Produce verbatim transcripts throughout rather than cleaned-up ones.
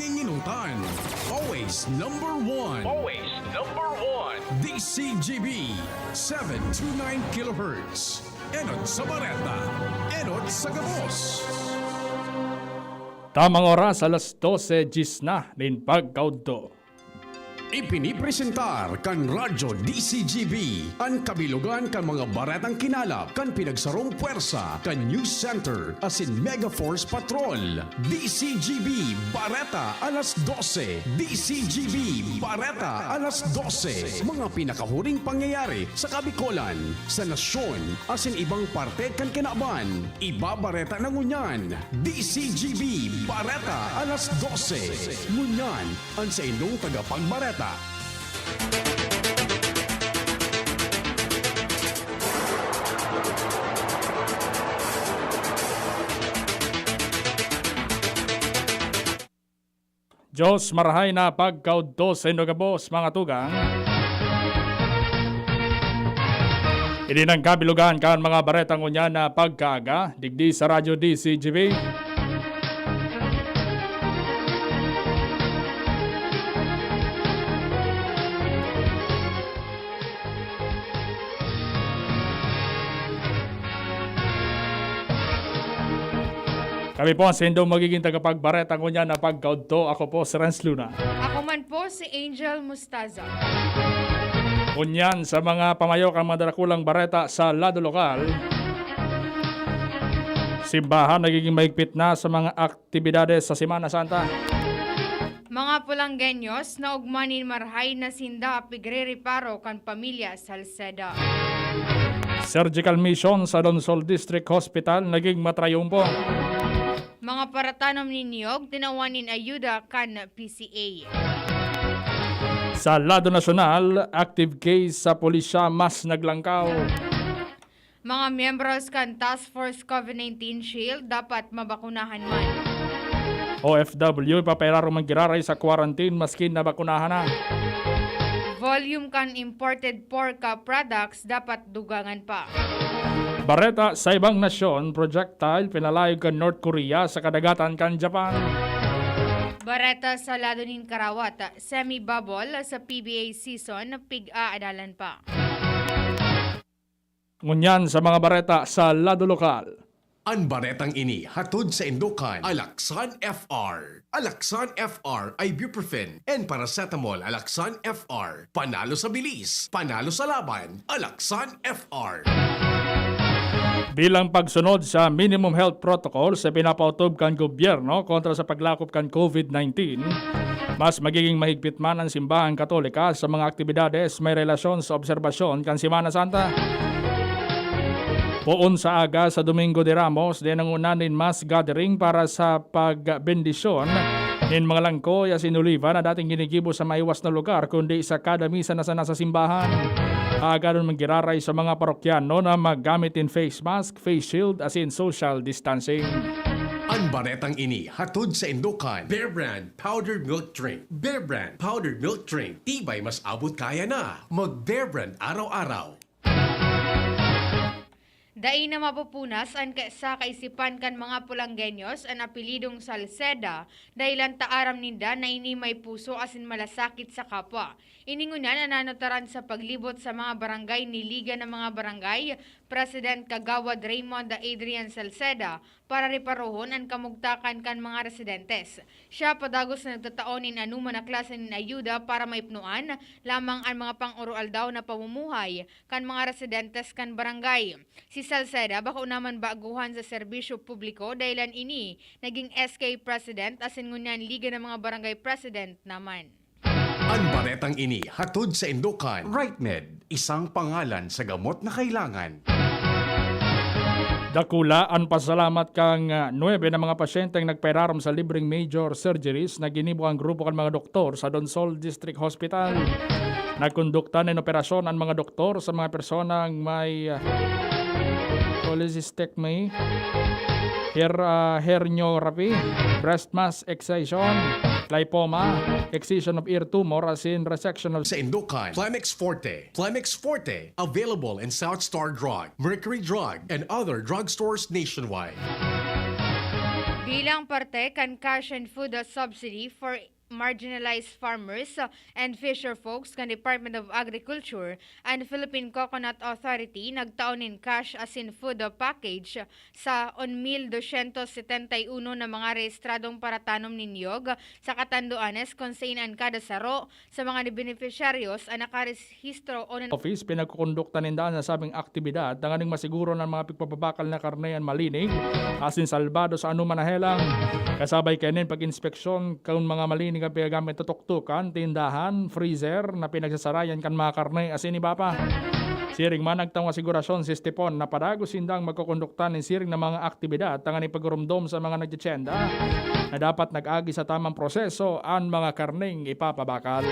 Inginutan. Always number one. Always number one. D C G B, seven two nine kilohertz. Enot sa Bareta. Enot sa Gabos. Tamang oras, alas dose, diyes na nin pagkaudto. Ipinipresentar kan Radyo D C G B an kabilogan kan mga baretang kinalap kan pinagsarong pwersa kan News Center asin Mega Force Patrol. D C G B Bareta alas dose. D C G B Bareta alas dose. Mga pinakahuring pangyayari sa Kabikolan, sa nasyon, asin ibang parte kan kinaban. Ibabareta na ngunyan. D C G B Bareta alas dose. Ngunyan, an saindong tagapagbareta. Diyos marahay na pagkaudto saindo gabos, mga tugang. Ini nang kabilogan kan mga bareta ngunyan na pagkaaga, digdi sa Radyo D C G B. Kami po ang saindong magiging tagapagbareta ngunyan na pagkaudto. Ako po si Renz Luna. Ako man po si Angel Mustaza. Ngunyan sa mga pamayo kan mga darakulang bareta sa lado lokal. Simbahan nagiging mahigpit na sa mga aktibidades sa Semana Santa. Mga Polanggenyos, naogma nin marahay na sinda pigre-reparo kan pamilya Salceda. Surgical mission sa Donsol District Hospital naging matrayumpo. Mga paratanom nin niyog, tinawan nin ayuda kan P C A. Sa lado nasyonal, active case sa pulisya mas naglangkaw. Mga miyembros kan Task Force COVID nineteen Shield dapat mabakunahan man. O F W ipapairarom man giraray sa quarantine maskin nabakunahan na. Volume kan imported pork products dapat dugangan pa. Bareta sa ibang nasyon, projectile pinalayog kan North Korea sa kadagatan kan Japan. Bareta sa lado nin karawat, semi-bubble sa P B A season, pig-aadalan pa. Ngunyan sa mga bareta sa lado lokal. An baretang ini hatod saindo kan Alaxan F R. Alaxan F R, ibuprofen and paracetamol. Alaxan F R, panalo sa bilis, panalo sa laban. Alaxan F R. Bilang pagsunod sa minimum health protocols na pinapaotob kan gobyerno kontra sa paglakop kan COVID nineteen, mas magiging mahigpit man an Simbahang Katolika sa mga aktibidades may relasyon sa obserbasyon kan Semana Santa. Poon sa aga sa Domingo de Ramos, diyan ang una nin mass gathering para sa pagbendisyon nin mga langkoy asin oliva na dating ginigibo sa maiwas na lugar, kundi sa kada misa na sana sa simbahan. Aaganon man giraray sa mga parokyano na maggamit nin face mask, face shield, asin social distancing. An baretang ini hatod saindo kan Bear Brand Powdered Milk Drink. Bear Brand Powdered Milk Drink. Tibay mas abot kaya na. Mag Bear Brand araw-araw. Dai na mapupunas an ka-, sa kaisipan kan mga Polanggenyos an apelyidong Salceda, dahilan ta aram ninda na ini may puso asin malasakit sa kapwa. Ini ngunyan an nanutaran sa paglibot sa mga barangay ni Liga ng mga Barangay President Kagawad Raymond Adrian Salceda para reparohon an kamugtakan kan mga residentes. Siya padagos na nagtatao nin anoman na klase nin ayuda para maipnoan lamang an mga pang-oroaldaw na pamumuhay kan mga residentes kan barangay. Si Salceda bako naman baguhan sa serbisyo publiko, dahilan ini naging S K President asin ngunyan Liga ng mga Barangay President naman. An baretang ini hatod saindo kan Right Med, isang pangalan sa gamot na kailangan. Dakula an pasalamat kan, ah, nuebe na mga pasyenteng nagpairarom sa libreng major surgeries na ginibo kan grupo kan mga doktor sa Donsol District Hospital. Nagkondukta nin operasyon an mga doktor sa mga personang may, ah, cholecystectomy, her-, ah, herniorrhaphy, breast mass excision, lipoma, excision of ear tumor, asin resection of Saindo kan Plemex Forte. Plemex Forte, available in South Star Drug, Mercury Drug, and other drugstores nationwide. Bilang parte kan cash and food subsidy for marginalized farmers and fisher folks kan Department of Agriculture and Philippine Coconut Authority, nagtao nin cash asin food package sa one mil dosyentos setenta y uno na mga rehistradong paratanom nin niyog sa Catanduanes, kun sain an kada saro sa mga benepisyaryos an nakarehistro o nan- Office, pinagkukondukta ninda an nasabing aktibidad tanganing masiguro na an mga pigpapabakal na karne an malinig asin salbado sa anoman na helang. Kasabay kaini an pag-inspeksyon kun mga malinig an pinagamit na tuktukan, tindahan, freezer na pinagsasarayan kan mga karne asin iba pa. Siring man, nagtangwa sigurasyon si Stepon na padagos sindang magkukondukta nin siring na mga aktibidad tanganing pagurumdom sa mga nagtitienda na dapat nag-agi sa tamang proseso an mga karneng ipapabakal.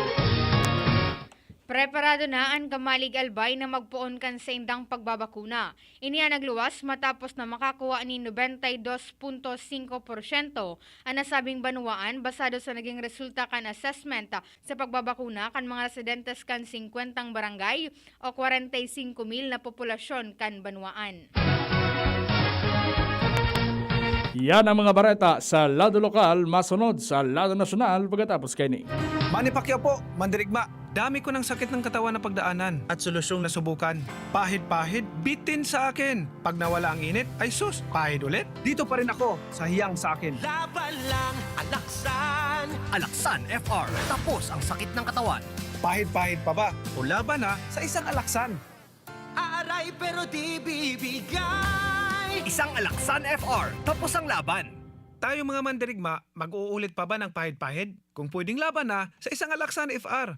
Preparado na an Camalig Albay na magpoon kan saindang pagbabakuna. Ini an nagluwas matapos na makakuha nin nobenta y dos punto singko porsyento an nasabing banwaan, basado sa naging resulta kan assessment sa pagbabakuna kan mga residentes kan singkwentang barangay o kwarenta y singko mil na populasyon kan banwaan. Yan ang mga bareta sa lado lokal, masunod sa lado nasyonal pagkatapos kaini. Manny Pacquiao po, mandirigma. Dami ko ng sakit ng katawan na pagdaanan at solusyong nasubukan. Pahid-pahid, bitin sa akin. Pag nawala ang init, ay sus, pahid ulit. Dito pa rin ako, sa hiyang sa akin. Laban lang, Alaksan. Alaksan F R. Tapos ang sakit ng katawan. Pahid-pahid pa ba? O laban na sa isang Alaksan? Aaray pero di bibigay. Isang Alaksan F R. Tapos ang laban. Tayo mga mandirigma, mag-uulit pa ba ng pahid-pahid? Kung pwedeng laban na sa isang Alaksan F R.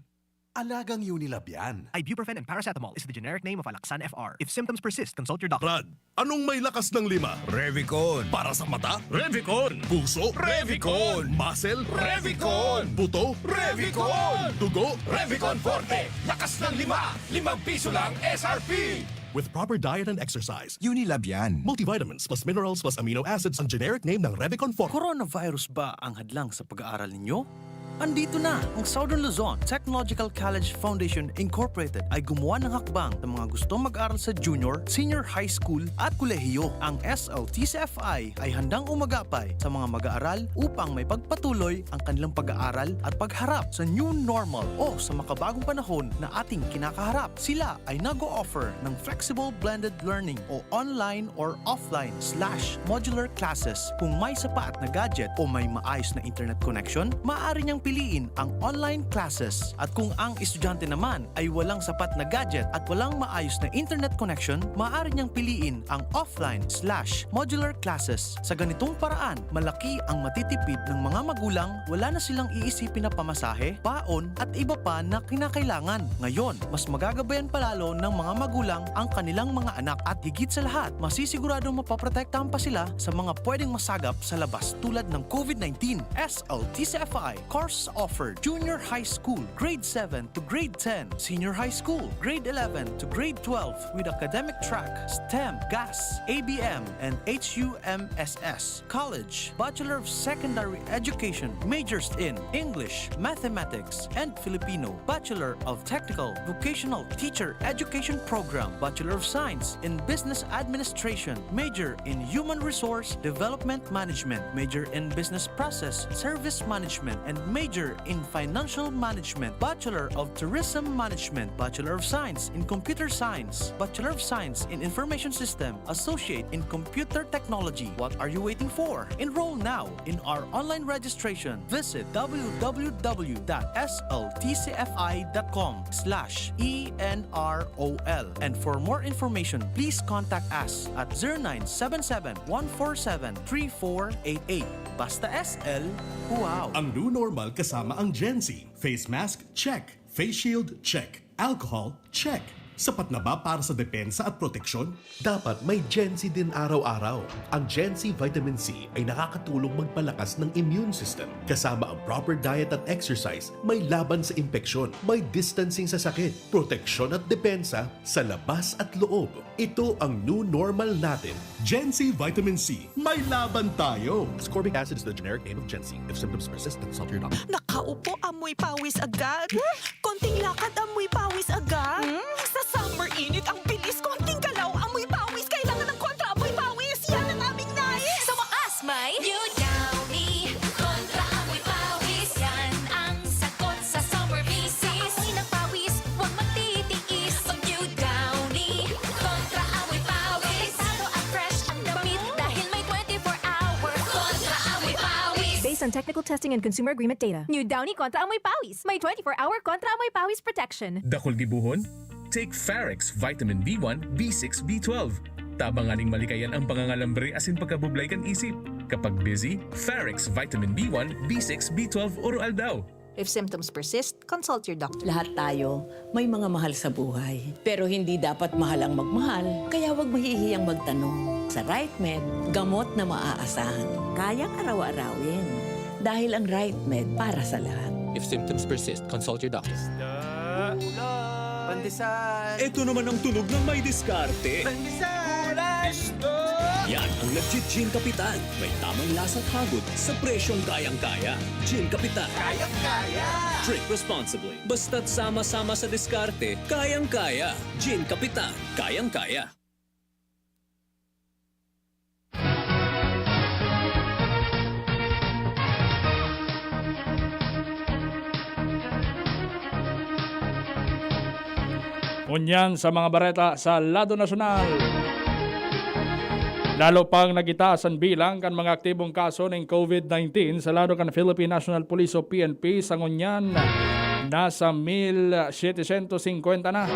Alagang Unilab yan. Ibuprofen and paracetamol is the generic name of Alaksan F R. If symptoms persist, consult your doctor. Brad, anong may lakas ng lima? Revicon. Para sa mata? Revicon. Puso? Revicon. Muscle? Revicon. Buto? Revicon. Dugo? Revicon Forte. Lakas ng lima. Limang piso lang S R P. With proper diet and exercise. Unilab yan. Multivitamins plus minerals plus amino acids ang generic name ng Revicon Forte. Coronavirus ba ang hadlang sa pag-aaral ninyo? Andito na ang Southern Luzon Technological College Foundation Incorporated ay gumawa ng hakbang sa mga gustong mag-aral sa junior, senior high school at kolehiyo. Ang S L T C F I ay handang umagapay sa mga mag-aaral upang may pagpatuloy ang kanilang pag-aaral at pagharap sa new normal o sa makabagong panahon na ating kinakaharap. Sila ay nag-o-offer ng flexible blended learning o online or offline slash modular classes. Kung may sapat na gadget o may maayos na internet connection, maaari niyang piliin ang online classes. At kung ang estudyante naman ay walang sapat na gadget at walang maayos na internet connection, maaari niyang piliin ang offline slash modular classes. Sa ganitong paraan, malaki ang matitipid ng mga magulang, wala na silang iisipin na pamasahe, baon, at iba pa na kinakailangan. Ngayon, mas magagabayan pa lalo ng mga magulang ang kanilang mga anak at higit sa lahat, masisiguradong mapoprotektahan pa sila sa mga pwedeng masagap sa labas tulad ng COVID nineteen. S L T C F I, courses offered, junior high school, grade seven to grade ten, senior high school, grade eleven to grade twelve, with academic track, STEM, GAS, A B M, and H U M S S. College, Bachelor of Secondary Education, majors in English, Mathematics, and Filipino, Bachelor of Technical Vocational Teacher Education Program, Bachelor of Science in Business Administration, major in Human Resource Development Management, major in Business Process Service Management, and major in Financial Management, Bachelor of Tourism Management, Bachelor of Science in Computer Science, Bachelor of Science in Information System, Associate in Computer Technology. What are you waiting for? Enroll now in our online registration. Visit w w w dot s l t c f i dot com slash e n r o l. And for more information, please contact us at zero nine seven seven, one four seven, three four eight eight. Basta S L, wow! Ang new normal kasama ang Gen Z. Face mask? Check. Face shield? Check. Alcohol? Check. Sapat na ba para sa depensa at proteksyon? Dapat may Gen Z din araw-araw. Ang Gen Z Vitamin C ay nakakatulong magpalakas ng immune system. Kasama ang proper diet at exercise, may laban sa impeksyon, may distancing sa sakit, proteksyon at depensa sa labas at loob. Ito ang new normal natin. Gen Z Vitamin C, may laban tayo! Ascorbic acid is the generic name of Gen Z. If symptoms persist, consult your doctor. Nakaupo, amoy pawis agad. Konting lakad, amoy pawis agad. Sa summer init, ang bilis. Konting galaw, amoy pawis. Kailangan ng kontra amoy pawis. Yan ang aming nais. Sa wakas, may New Based on technical testing and consumer agreement data. New Downy Kontra Amoy Pawis. May twenty-four hour Kontra Amoy Pawis protection. Dakul gibohon? Take Farex Vitamin B one, B six, B twelve. Tabang nganing malikayan ang pangangalambre asin pagkabublay kan isip. Kapag busy, Farex Vitamin B one, B six, B twelve oro-aldaw. If symptoms persist, consult your doctor. Lahat tayo may mga mahal sa buhay. Pero hindi dapat mahal ang magmahal, kaya huwag mahihiyang magtanong. Sa RightMed, gamot na maaasahan. Kayang araw-arawin. Dahil ang RightMed para sa lahat. If symptoms persist, consult your doctor. Pandesal. Ito naman ang tunog ng may diskarte. Pandesal. Gusto. Yan ang legit Gin Kapitan. May tamang lasa at hagod sa presyong kayang-kaya. Gin Kapitan. Kayang-kaya. Drink responsibly. Basta't sama-sama sa diskarte, kayang-kaya. Gin Kapitan. Kayang-kaya. Ngunyan sa mga bareta sa lado nasyonal. Lalo pang nagitaas an bilang kan mga aktibong kaso nin COVID nineteen sa lado kan Philippine National Police o P N P sa ngunyan, nasa mil setecientos cincuenta na.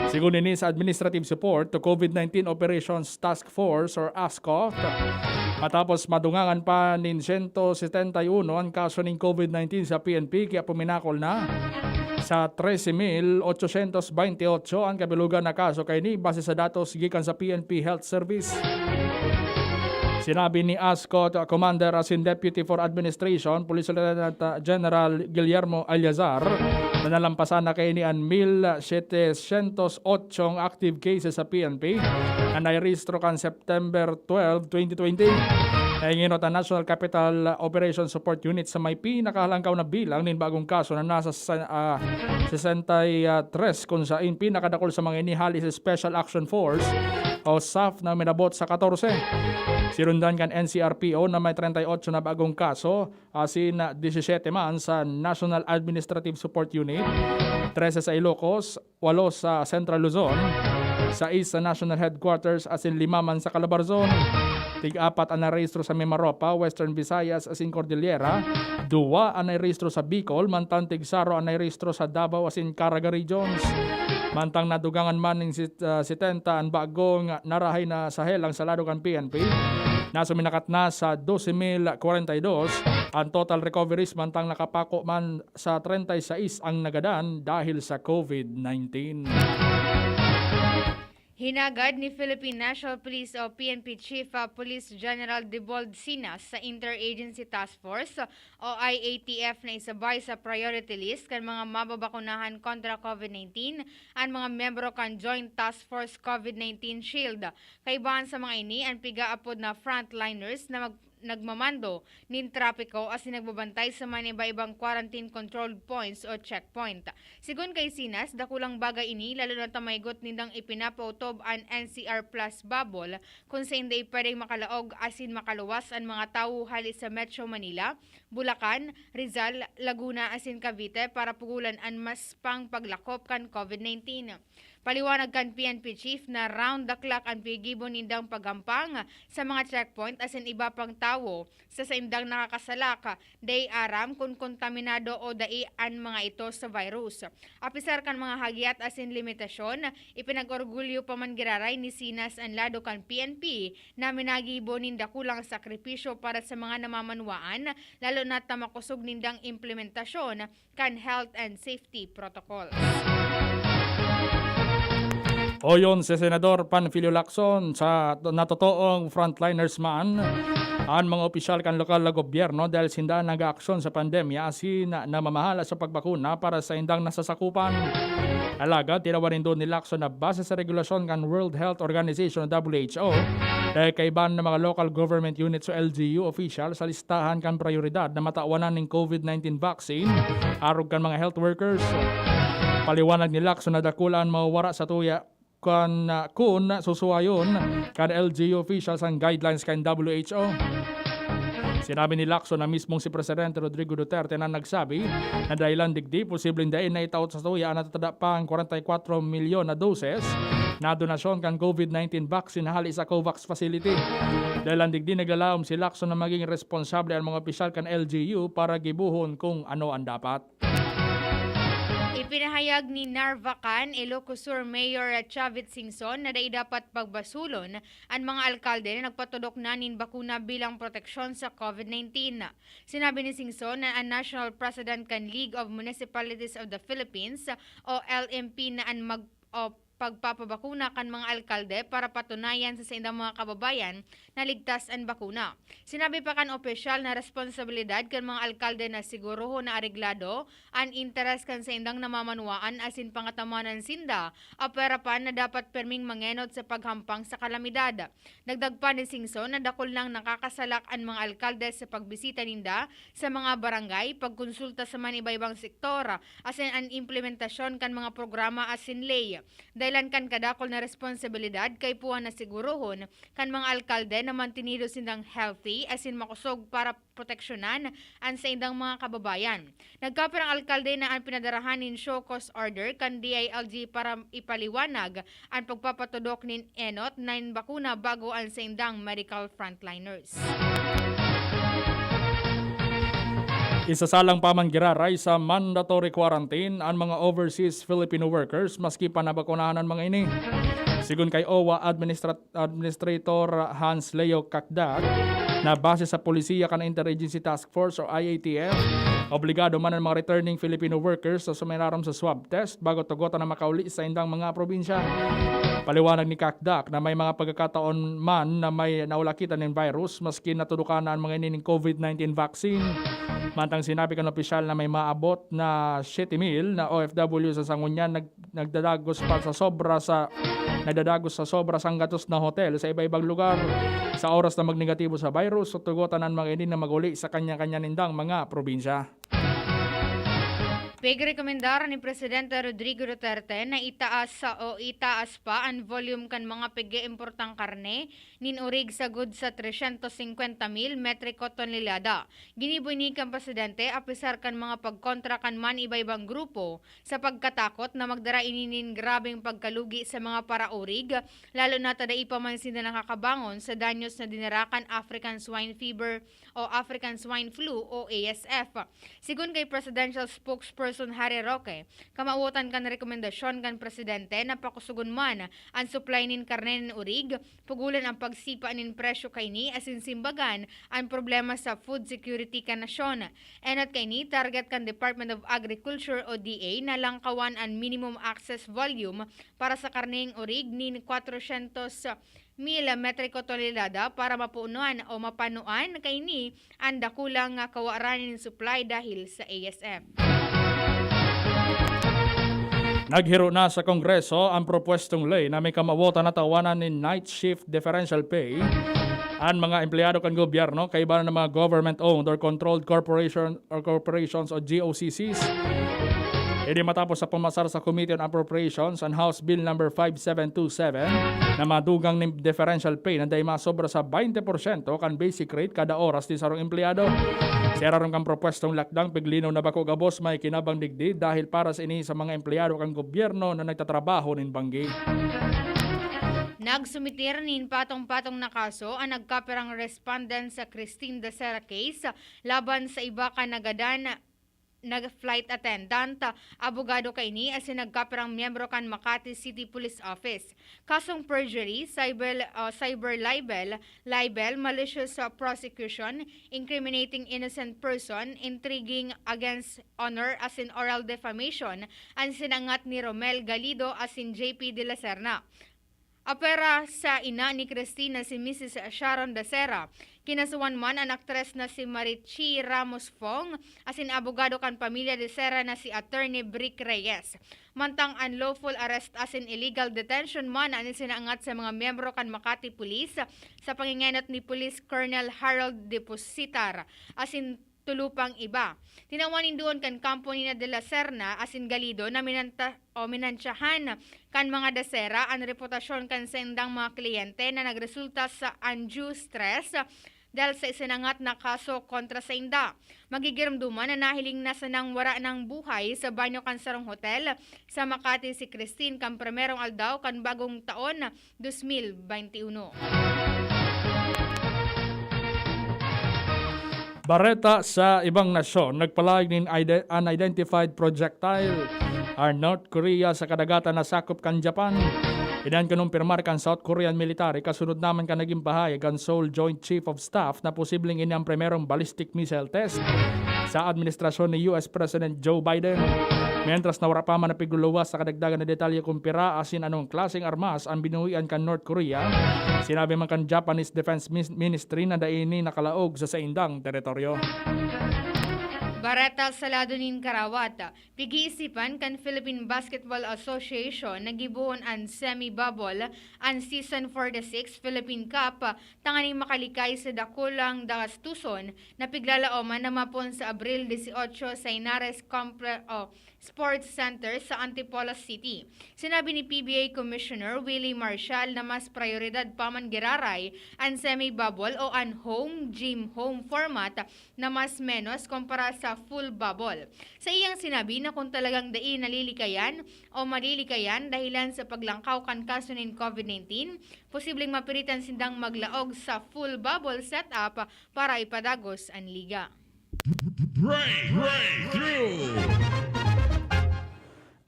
Sigon ini sa Administrative Support to COVID nineteen Operations Task Force or ASCO, matapos madungangan pa nin sento setenta y uno an kaso nin COVID nineteen sa P N P, kaya puminakol na sa trese mil ochocientos baynte otso an kabilugan na kaso kaini, base sa datos gikan sa P N P Health Service. Sinabi ni ASCO Commander asin Deputy for Administration, Police Lieutenant General Guillermo Alliazar, na nalampasan na kaini an mil setecientos otso active cases sa P N P na nairehistro kan September twelve, twenty twenty. Nahinginot ang National Capital Operations Support Unit sa may pinakahalangkaw na bilang nin bagong kaso na nasa sa, ah, sesenta y tres, kun sain pinakadakul sa mga ini hali sa Special Action Force o SAF na minabot sa katorse. Sinundan kan N C R P O na may treinta y ocho na bagong kaso, asin disisete man sa National Administrative Support Unit, trese sa Ilocos, walo sa Central Luzon, sais sa National Headquarters asin lima man sa Calabarzon. Tig-apat an narehistro sa Mimaropa, Western Visayas asin Cordillera, duwa an narehistro sa Bicol, mantang tigsaro an narehistro sa Davao asin Caraga Regions. Mantang nadugangan man nin sit-, ah, setenta an bagong narahay na sa helang sa lado kan P N P, na suminakat na sa dose mil kwarenta y dos an total recoveries, mantang nakapako man sa treinta y seis ang nagadan dahil sa COVID nineteen. Hinagad ni Philippine National Police o P N P Chief, ah, Police General Debold Sinas sa Interagency Task Force o I A T F na isabay sa priority list kan mga mababakunahan kontra COVID nineteen an mga miyembro kan Joint Task Force COVID nineteen Shield. Kaibahan sa mga ini an piga-apod na frontliners na mag-, nagmamando nin trapiko asin nagbabantay sa mga iba-ibang quarantine control points o checkpoint. Sigon kay Sinas, dakulang bagay ini, lalo na ta maygot nindang ipinapautob an N C R plus bubble, kun saen dai pwedeng makalaog asin makaluwas an mga tawo hali sa Metro Manila, Bulacan, Rizal, Laguna asin Cavite para pugolan an mas pang paglakop kan COVID nineteen. Paliwanag kan P N P chief na round the clock an gigibo nindang paggampang sa mga checkpoint asin iba pang tawo sa saindang nakakasalak. Dai aram kun kontaminado o dai an mga ito sa virus. Apisar kan mga hagyat asin limitasyon, ipinag-orgulyo pa man giraray ni Sinas an lado kan P N P na minagibo nin dakulang sakripisyo para sa mga namamanwaan, lalo na ta makosog nindang implementasyon kan health and safety protocols. Oyon si Senador Panfilio Lacson sa natotoong frontliners man an mga opisyal kan lokal na gobyerno dahil sinda nag-aaksyon sa pandemya asin namamahala sa pagbakuna para sa indang nasasakupan. Alagad tinawan nindo ni Lacson na base sa regulasyon kan World Health Organization o W H O, dahil kaiba na mga local government units o L G U official sa listahan kan prioridad na matawanan nin COVID nineteen vaccine arog kan mga health workers. Paliwanag ni Lacson na dakula an mawawara sa tuya kan, ah, kun susuwayon kan L G U officials ang guidelines kan W H O. Sinabi ni Lacson na mismong si Presidente Rodrigo Duterte na nagsabi na dahilan digdi posibleng dai na itaot sa tuya an natatada pang kwarenta y kwatro milyon na doses na donasyon kan COVID nineteen vaccine hali sa COVAX facility. Dahil ang digdi naglalaom si Lacson na maging responsable ang mga opisyal kan L G U para gibohon kung ano ang dapat. Ipinahayag ni Narvacan, Ilocos Sur Mayor Chavit Singson na dai dapat pagbasulon an mga alkalde na nagpatudok na nin bakuna bilang proteksyon sa COVID nineteen. Sinabi ni Singson na an National President kan League of Municipalities of the Philippines o L M P na an mag-, o pagpapabakuna kan mga alkalde para patunayan sa saindang mga kababayan na ligtas an bakuna. Sinabi pa kan opisyal na responsabilidad kan mga alkalde na sigurohon na areglado an interes kan saindang namamanwaan asin pangatamanan sinda, apwera pa na dapat perming mangenot sa paghampang sa kalamidad. Dagdag pa ni Singson na dakul nang nakakasalak an mga alkalde sa pagbisita ninda sa mga barangay, pagkonsulta sa man iba-ibang sektor, asin an implementasyon kan mga programa asin ley. Dahilan kan kadakul na responsibilidad kaipuhan na sigurohon kan mga alkalde na mantinido sindang healthy asin makosog para proteksyonan an saindang mga kababayan. Nagkapirang alkalde na an pinadarahan nin show cause order kan D I L G para ipaliwanag an pagpapatudok nin enot na nin bakuna bago an saindang medical frontliners. Isasalang pa man giraray sa mandatory quarantine an mga overseas Filipino workers maski pa nabakunahan an mga ini. Sigon kay O W A Administra-, Administrator Hans Leo Cacdac, na base sa polisiya kan Interagency Task Force o I A T F, obligado man an mga returning Filipino workers sa sumirarom sa swab test bago tugotan na makauli sa indang mga probinsya. Paliwanag ni Cacdac na may mga pagkakataon man na may naulakitan nin virus maski natudukan na an mga ini nin COVID nineteen vaccine. Mantang sinabi kan opisyal na may maabot na siyete mil na O F W sa sangunyan nag-, nagdadagos pa sa sobra sa, nagdadagos sa sobra sanggatos na hotel sa iba-ibang lugar. Sa oras na magnegatibo sa virus, tutugotan an mga ini na mag-uli sa kanya-kanya nindang mga probinsya. Pigrekomendar ni Presidente Rodrigo Duterte na itaas sa o itaas pa an volume kan mga pig-iimportang karne nin orig sagod sa tresyentos singkwenta mil metriko tonelada. Ginibo ini kan presidente, apisar kan mga pagkontra kan man iba-ibang grupo sa pagkatakot na magdara ini nin grabeng pagkalugi sa mga paraorig, lalo na ta dai pa man sinda nakakabangon sa danyos na dinara kan African Swine Fever o African Swine Flu o A S F. Sigon kay Presidential Spokesperson Harry Roque, kamawotan kan rekomendasyon kan presidente na pakusugon man an supply nin karne nin orig, pugulan an pagsipa nin presyo kaini asin simbagan an problema sa food security kan nasyon. Enot kaini, target kan Department of Agriculture o D A na langkawan an minimum access volume para sa karneng orig nin kwatrosyentos mil metriko tonelada para mapunuan o mapanuan kaini an dakulang kawaran nin supply dahil sa A S F. Naghiro na sa Kongreso ang propwestong ley na may kamawotan na tawanan nin night shift differential pay an mga empleyado kan gobyerno kaiba na mga government-owned or controlled corporation or corporations o G O C Cs. Ini matapos sa pumasar sa Committee on Appropriations an House Bill number five seven two seven na madugang nin differential pay na dai masobra sa baynte porsyento kan basic rate kada oras nin sarong empleyado. Sa irarom kan propwestong lakdang, piglinaw na bako gabos may kinabang digdi dahil para sa ini sa mga empleyado kan gobyerno na nagtatrabaho nin banggi. Nagsumitir nin patong-patong na kaso an nagkapirang respondent sa Christine Dacera case laban sa iba kan nagadan na flight attendant, abogado kaini asin nagkapirang miyembro kan Makati City Police Office. Kasong perjury, cyber, ah, cyber libel, libel, malicious, ah, prosecution, incriminating innocent person, intriguing against honor asin oral defamation an sinangat ni Romel Galido asin J P de la Serna. Apwera sa ina ni Christine na si Missus Sharon Dacera, kinasuhan man an aktres na si Marichi Ramos Fong asin abogado kan pamilya Dacera na si Attorney Brick Reyes. Mantang unlawful arrest asin illegal detention man an isinangat sa mga miyembro kan Makati Police sa pangengenot ni Police Colonel Harold Depositar asin tolo pang iba. Tinawan nin duon kan kampo ni De la Serna asin Galido na minanta-, o minansyahan kan mga Dacera an reputasyon kan saindang mga kliyente na nagresulta sa undue stress dahil sa isinangat na kaso kontra sainda. Magigiromdoman na nahiling na sanang wara ng buhay sa banyo kan sarong hotel sa Makati si Christine kan primerong aldaw kan bagong taon, dos mil baynte uno. Bareta sa ibang nasyon, nagpalaig nin ide- unidentified projectile ang North Korea sa kadagatan na sakop kan Japan. Idan kinumpirmar kan South Korean military kasunod naman kan naging pahayag kan Seoul Joint Chief of Staff na posibleng ini ang primerong ballistic missile test sa administrasyon ni U S President Joe Biden. Mientras na wara pa man napigluluwas sa kadagdagan na detalye kung pira asin anong klaseng armas ang binuwian kan North Korea, sinabi man kan Japanese Defense Mis- Ministry na dai ini nakalaog sa saindang teritoryo. Bareta sa lado nin karawat, pig-iisipan kan Philippine Basketball Association na gibohon an semi-bubble an season for the sixth Philippine Cup tanganing makalikay sa dakulang gastuson na piglalaoman na mapon sa Abril dieciocho sa Henares Compre- o Sports Center sa Antipolo City. Sinabi ni P B A Commissioner Willie Marshall na mas prayoridad pa man giraray an semi-bubble o an home gym home format na mas menos kumpara sa full bubble. Sa iyang sinabi na kung talagang dai nalilikayan o malilikayan dahilan sa paglangkaw kan kaso nin COVID nineteen, posibleng mapiritan sindang maglaog sa full bubble setup para ipadagos an liga. Break, breakthrough.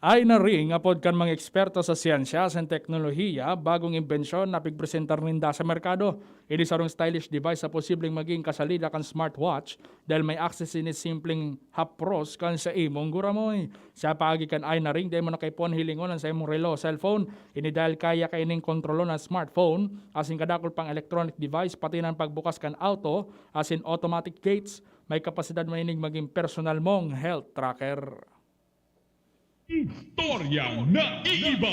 Ay na ring apod kan mga eksperto sa siyensya asin teknolohiya bagong imbensyon na pigpresentar ninda sa merkado. Ini sarong stylish device sa posibleng maging kasalida kan smartwatch dahil may access ini simpleng hapros kan sa imong guramoy. Sa paagi kan Ay na ring, dai mo na kaipuhan hilingon an sa imong relo o cellphone. Ini dahil kaya kaining kontrolon an smartphone asin kadakul pang electronic device pati na an pagbukas kan auto asin automatic gates. May kapasidad man ining maging personal mong health tracker. Istoryang naiiba.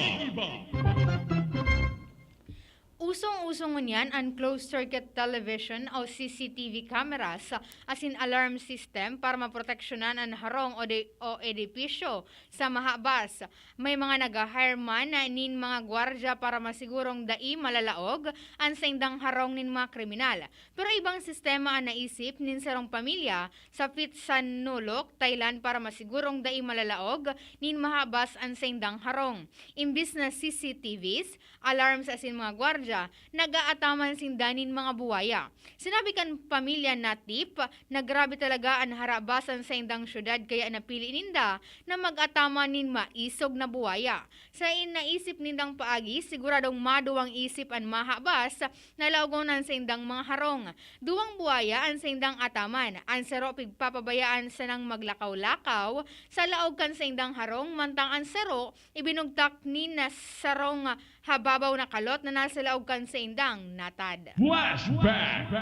Usong-uso ngunyan an closed-circuit television o C C T V cameras asin alarm system para maproteksyonan an harong o, de, o edipisyo sa mahabas. May mga nag-hire man nin mga gwardya para masigurong dai malalaog an saindang harong nin mga kriminal. Pero ibang sistema an naisip nin sarong pamilya sa Phitsanulok, Thailand para masigurong dai malalaog nin mahabas an saindang harong. Imbis na C C T Vs, alarms asin mga gwardya, nag-aataman sinda nin mga buwaya. Sinabi kan pamilya Natip na grabe talaga an harabas an saindang syudad kaya napili ninda na mag-ataman nin maisog na buwaya. Sa in- naisip nindang paagi, siguradong maduwang isip an mahabas na laogon an saindang mga harong. Duwang buwaya an saindang ataman. An saro pigpapabayaan sanang maglakaw-lakaw sa laog kan saindang harong, mantang an saro ibinugtak nin sarong hababaw na kalot na nasa laog kan saindang natad. Flashback.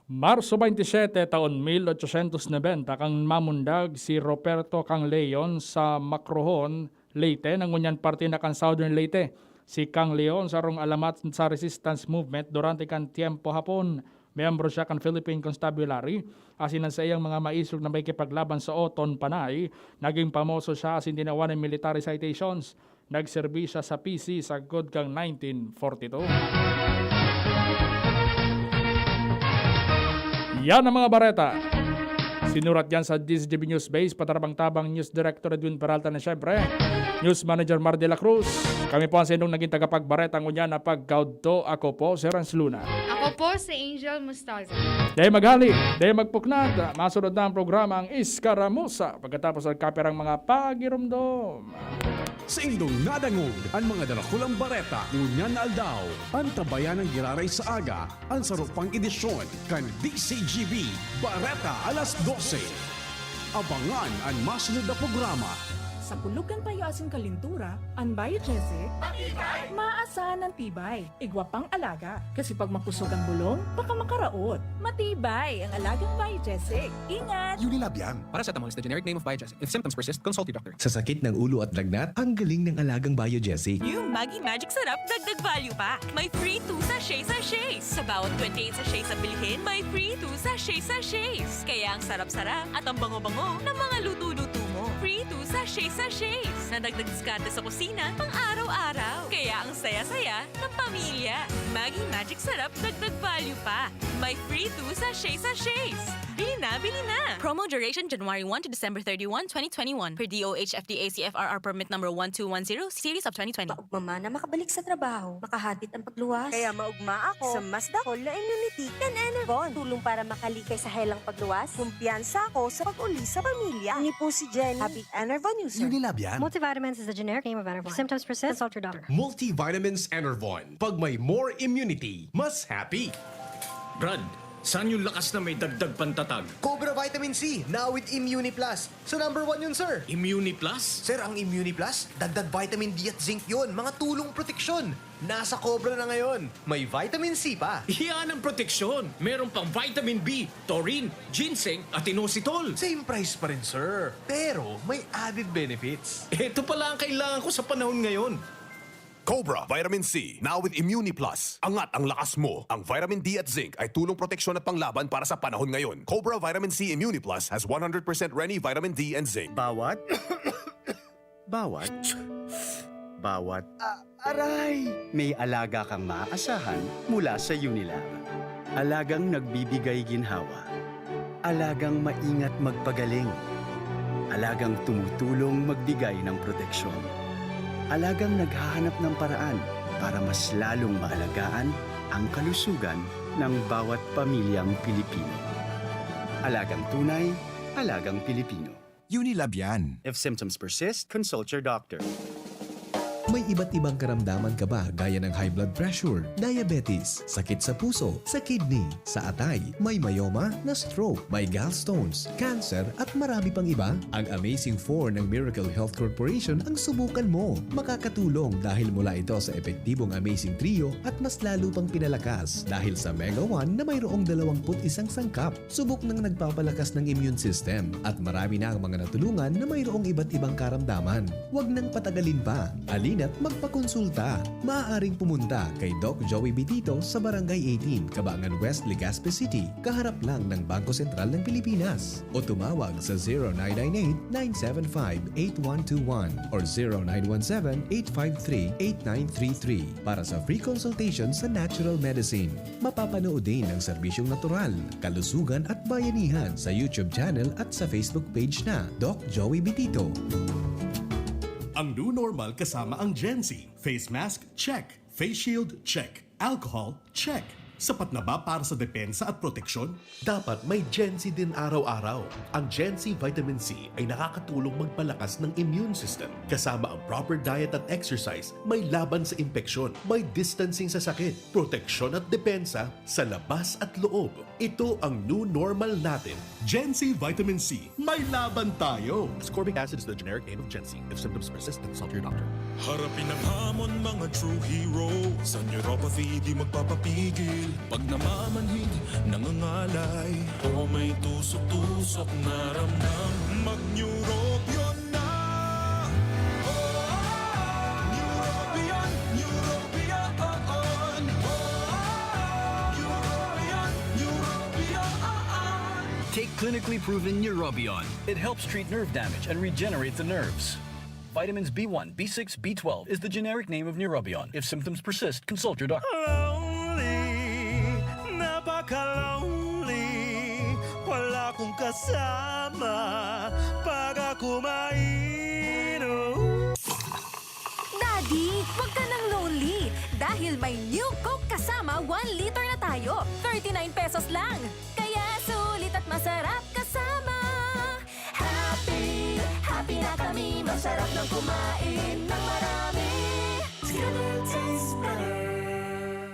Marso baynte siyete, taon mil ochosyentos nobenta, kan mamundag si Roberto Kang Leon sa Macrohon, Leyte, na ngunyan parte na kan Southern Leyte. Si Kang Leon sarong alamat sa resistance movement durante kan tiyempo Hapon. Miyembro siya kan Philippine Constabulary, asin an saiyang mga maisog na makikipaglaban sa Oton Panay, naging pamoso siya asin tinawan nin military citations. Nagserbi siya sa P C sagkod kan nineteen forty-two. Yan ang mga bareta. Sinurat yan sa D Z G B News Base, patarabang-tabang News Director Edwin Peralta na siyempre, News Manager Mar de la Cruz. Kami po ang saindong naging tagapagbareta ngunyan na pagkaudto. Ako po si Renz Luna. Ako po si Angel Mustaza. Dahil maghali, dahil magpuknad, masunod na ang programang Iskaramusa pagkatapos ng kaperang mga pagirumdom. Saindong nadangog an mga darakulang bareta ngunyan na aldaw. Antabayan ang giraray sa aga an saro pang edisyon kan D C G B Bareta alas dose. Abangan an masunod na programa. Sa kulog kan payo asin kalintura, an Biogesic, maasahan an tibay. Igwa pang alaga. Kasi pag makusog ang bulong, baka makaraot. Matibay ang alagang Biogesic. Ingat! Unilab yan. Paracetamol is the generic name of Biogesic. If symptoms persist, consult your doctor. Sa sakit ng ulo at lagnat, ang galing ng alagang Biogesic. New Maggi Magic Sarap, dagdag value pa. May free two sachet sachets. Sa bawat twenty-eight sachets na bilhin, may free two sachet sachets. Kaya ang sarap-sarap at ang bango-bango ng mga luto-luto mo. Free two sachet Sachets! Nadagdag diskarte sa kusina pang araw-araw. Kaya ang saya-saya ng pamilya. Maggi Magic Sarap, dagdag value pa. May free two sachet sachets. Bili na, bili na! Promo duration January one to December thirty-one, twenty twenty-one, per D O H F D A C F R R permit number one two one zero, series of twenty twenty. Maugma man na makabalik sa trabaho, makahatid ang pagluwas. Kaya maugma ako sa mas dakol na immunity kan Enervon. Tulong para makalikay sa helang pagluwas. Kumpiyansa ako sa pag-uli sa pamilya. Ini po si Jenny, happy Enervon user. Unilab yan. Multivitamins is the generic name of Enervon. If symptoms persist, consult your doctor. Multivitamins Enervon. Pag may more immunity, mas happy. Brad, saan yung lakas na may dagdag pantatag? Cobra Vitamin C, now with Immuni Plus. Sa number one yun, sir. Immuni Plus? Sir, ang Immuni Plus, dagdag vitamin D at zinc yun. Mga tulong proteksyon. Nasa Cobra na ngayon. May vitamin C pa. Iyan ang proteksyon. Meron pang vitamin B, taurine, ginseng, at inositol. Same price pa rin, sir. Pero may added benefits. Ito pala ang kailangan ko sa panahon ngayon. Cobra Vitamin C, now with Immuni Plus. Angat ang lakas mo. Ang vitamin D at zinc ay tulong proteksyon at panglaban para sa panahon ngayon. Cobra Vitamin C Immuni Plus has one hundred percent Reni vitamin D and zinc. Bawat, bawat, bawat. Ah, aray! May alaga kang maaasahan mula sa Unilab. Alagang nagbibigay ginhawa. Alagang maingat magpagaling. Alagang tumutulong magbigay ng proteksyon. Alagang naghahanap ng paraan para mas lalong maalagaan ang kalusugan ng bawat pamilyang Pilipino. Alagang tunay, alagang Pilipino. Unilab yan. If symptoms persist, consult your doctor. May iba't ibang karamdaman ka ba, gaya ng high blood pressure, diabetes, sakit sa puso, sa kidney, sa atay, may myoma, na-stroke, may gallstones, cancer, at marami pang iba? Ang Amazing Four ng Miracle Health Corporation ang subukan mo. Makakatulong dahil mula ito sa epektibong Amazing Trio at mas lalo pang pinalakas dahil sa Mega One na mayroong dalawampu't isang sangkap. Subok nang nagpapalakas ng immune system at marami na ang mga natulungan na mayroong iba't ibang karamdaman. Huwag nang patagalin pa. Halina't magpakonsulta. Maaaring pumunta kay Doc Joey Bitito sa Barangay eighteen, Cabangan West, Legazpi City, kaharap lang ng Bangko Sentral ng Pilipinas. O tumawag sa zero nine nine eight, nine seven five, eight one two one or zero nine one seven, eight five three, eight nine three three para sa free consultation sa natural medicine. Mapapanood din ang serbisyong natural, kalusugan at bayanihan sa YouTube channel at sa Facebook page na Doc Joey Bitito. Ang new normal kasama ang Gen Z. Face mask, check. Face shield, check. Alcohol, check. Sapat na ba para sa depensa at proteksyon? Dapat may Gen Z din araw-araw. Ang Gen Z Vitamin C ay nakakatulong magpalakas ng immune system. Kasama ang proper diet at exercise, may laban sa impeksyon, may distancing sa sakit, proteksyon at depensa sa labas at loob. Ito ang new normal natin. Gen Z Vitamin C, may laban tayo! Ascorbic acid is the generic name of Gen Z. If symptoms persist, consult your doctor. Harapin ang hamon, mga true hero. Sa neuropathy, di magpapapigil. Pag namamanhid, nangangalay. O may tusok-tusok na ramdam. Mag-Neurobion na! Oh, oh, oh. Neurobion, Neurobion, oh, oh. Oh, oh, oh. Neurobion, Neurobion, oh, oh. Take clinically proven Neurobion. It helps treat nerve damage and regenerate the nerves. Vitamins B one, B six, B twelve is the generic name of Neurobion. If symptoms persist, consult your doctor. Lonely, napaka-lonely. Wala akong kasama pag ako mainom. Daddy, wag ka nang lonely dahil may New Coke Kasama one liter na tayo. Thirty-nine pesos lang. Kaya sulit at masarap kasama. Happy, happy na kami. Masarap nang kumain ng marami. Together tastes better.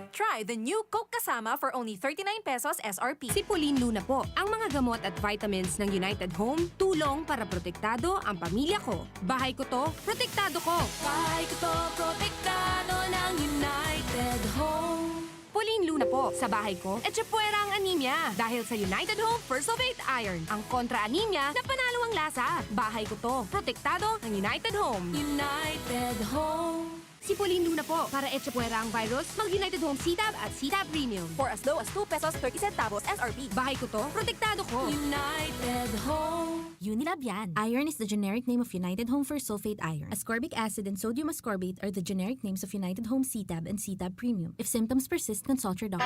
Try the New Coke Kasama for only thirty-nine pesos S R P. Si Pauline Luna po. Ang mga gamot at vitamins ng United Home, tulong para protektado ang pamilya ko. Bahay ko to, protektado ko. Bahay ko to, protektado ng United Home. Pauline Luna po. Sa bahay ko, etchepuera ang anemia. Dahil sa United Home First of Eight Iron, ang kontra anemia na panalo ang lasa. Bahay ko to, protektado ng United Home. United Home. Si Pauline Luna po. Para etchepuera ang virus, mag United Home C-Tab at C-Tab Premium. For as low as two pesos thirty centavos S R P. Bahay ko to, protektado ko. United Home. Hilab yan. Iron is the generic name of United Home for sulfate iron. Ascorbic acid and sodium ascorbate are the generic names of United Home C-Tab and C-Tab Premium. If symptoms persist, consult your doctor.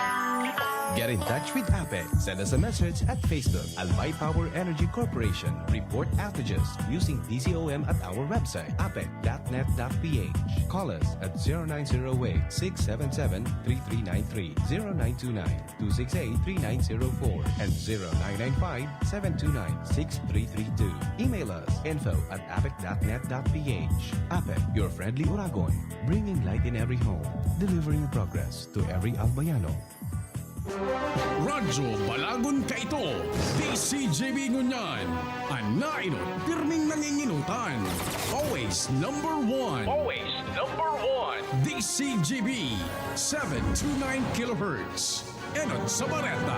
Get in touch with APEC. Send us a message at Facebook, Albay Power Energy Corporation. Report outages using D C O M at our website, apec dot net dot P H. Call us at zero nine zero eight, six seven seven, three three nine three, zero nine two nine, two six eight, three nine zero four, and zero nine nine five, seven two nine, six three three two. Email us, info at apec dot net dot P H. APEC, your friendly Oragon, bringing light in every home, delivering progress to every Albayano. Radyo Balagon kaito, D C G B ngunyan, an nainot pirming nanginginutan. Always number one. Always number one. D C G B, seven two nine kilohertz. Enot sa bareta,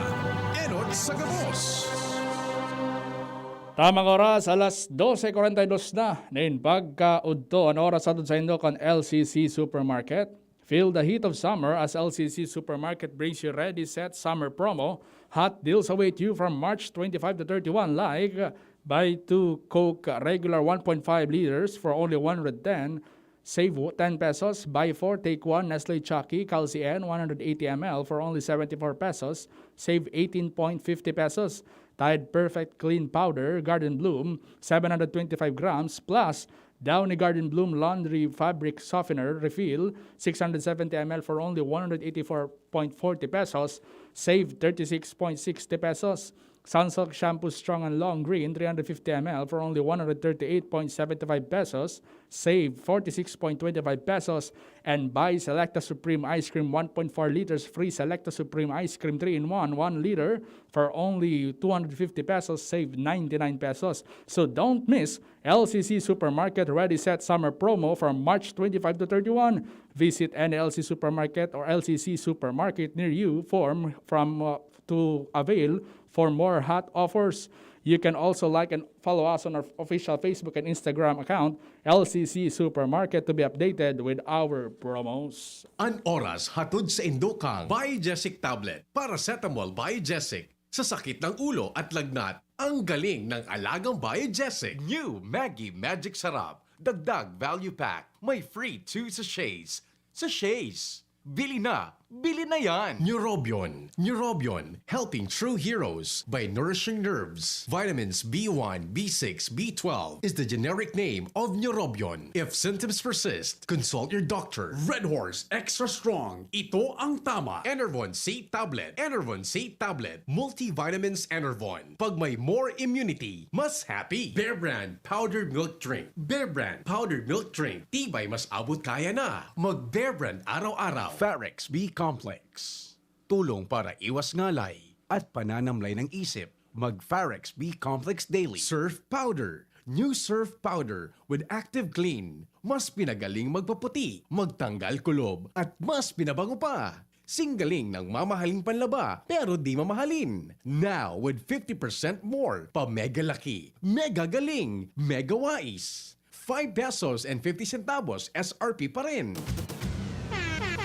enot sa gabos. Tamang oras, alas dose cuarenta y dos na. Nin pagkaudto, an oras hatod saindo kan L C C Supermarket. Feel the heat of summer as L C C Supermarket brings you Ready Set Summer Promo. Hot deals await you from March twenty-five to thirty-one, like buy two Coke regular one point five liters for only one hundred ten, save ten pesos, buy four, take one Nestle Chucky Calci-N one hundred eighty M L for only seventy-four pesos, save eighteen point fifty pesos. Tide Perfect Clean Powder Garden Bloom seven hundred twenty-five grams plus Downy Garden Bloom Laundry Fabric Softener Refill six hundred seventy M L for only one hundred eighty-four point forty pesos, save thirty-six point sixty pesos. Sunsilk Shampoo Strong and Long Green three hundred fifty M L for only one hundred thirty-eight point seventy-five pesos, save forty-six point twenty-five pesos, and buy Selecta Supreme Ice Cream one point four liters, free Selecta Supreme Ice Cream three in one, one liter for only two hundred fifty pesos, save ninety-nine pesos. So don't miss L C C Supermarket Ready Set Summer Promo from March twenty-five to thirty-one. Visit any L C C Supermarket or L C C Supermarket near you for, from, uh, to avail for more hot offers. You can also like and follow us on our official Facebook and Instagram account, L C C Supermarket, to be updated with our promos. An oras hatod saindo kan Biogesic Tablet, Paracetamol Biogesic. Sa sakit ng ulo at lagnat, ang galing ng alagang Biogesic. New Maggi Magic Sarap, dagdag value pack, may free two sachets. Sachets! Bili na! Bili na yan! Neurobion. Neurobion, helping true heroes by nourishing nerves. Vitamins B one, B six, B twelve is the generic name of Neurobion. If symptoms persist, consult your doctor. Red Horse Extra Strong. Ito ang tama. Enervon C Tablet. Enervon C Tablet. Multivitamins Enervon. Pag may more immunity, mas happy. Bear Brand Powdered Milk Drink. Bear Brand Powdered Milk Drink. Tibay mas abot kaya na. Mag Bear Brand araw-araw. Farex B Complex. Tulong para iwas ngalay at pananamlay ng isip. Mag Farex B Complex Daily. Surf Powder. New Surf Powder with Active Clean. Mas pinagaling magpaputi, magtanggal kulob, at mas pinabango pa. Singgaling ng mamahaling panlaba, pero di mamahalin. Now, with fifty percent more, pa mega laki, mega galing, mega wais. Five pesos and fifty centavos S R P pa rin.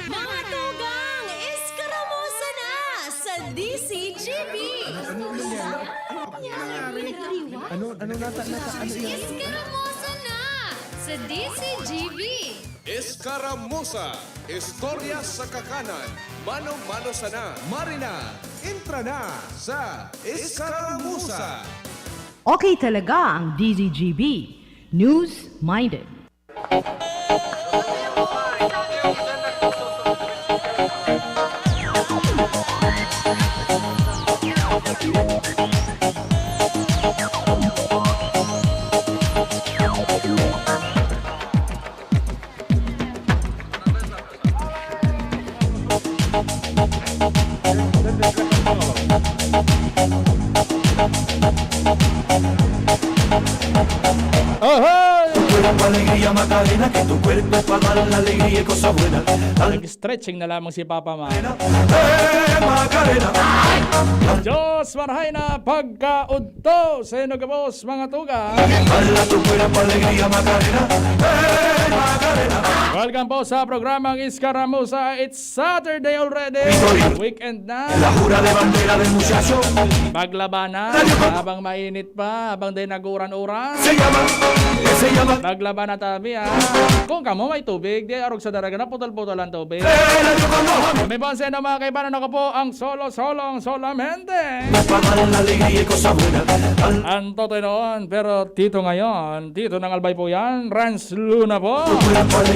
Mga tugang, eskaramusa na sa D C G B! Ano, ano nata, nata, ano yan? Eskaramusa na sa D C G B! Eskaramusa, istorya sa kakanan, mano-mano sana. Marina, entra na sa Eskaramusa! Okay talaga ang D Z G B. News-minded. Ahoy! Alegría, Macarena, que tu cuerpo es para dar la alegría y cosa buena. Al- Nag-stretching na lamang si Papa, man. Eh, Macarena. Diyos, marahay na pagkaudto sa inyo gabos, mga tugang. Baila tu cuerpo, alegría, Macarena. Eh, Macarena. Welcome po sa programang Iskaramuza. It's Saturday already. Weekend na. La jura de bandera del muchacho. Maglaba na habang mainit pa, habang di nag-uuran-uran. Se llama, se llama. Maglaba na tabi, ha. Kung kamo may tubig, di arog sa daraga na putol-putol ang tubig. May boses na mga kaibanan, ako po ang Solo Solong Solamente. Para dar la alegría y cosa buena. Al- Ang totoy noon, pero tito ngayon, tito ng Albay po yan, Renz Luna po.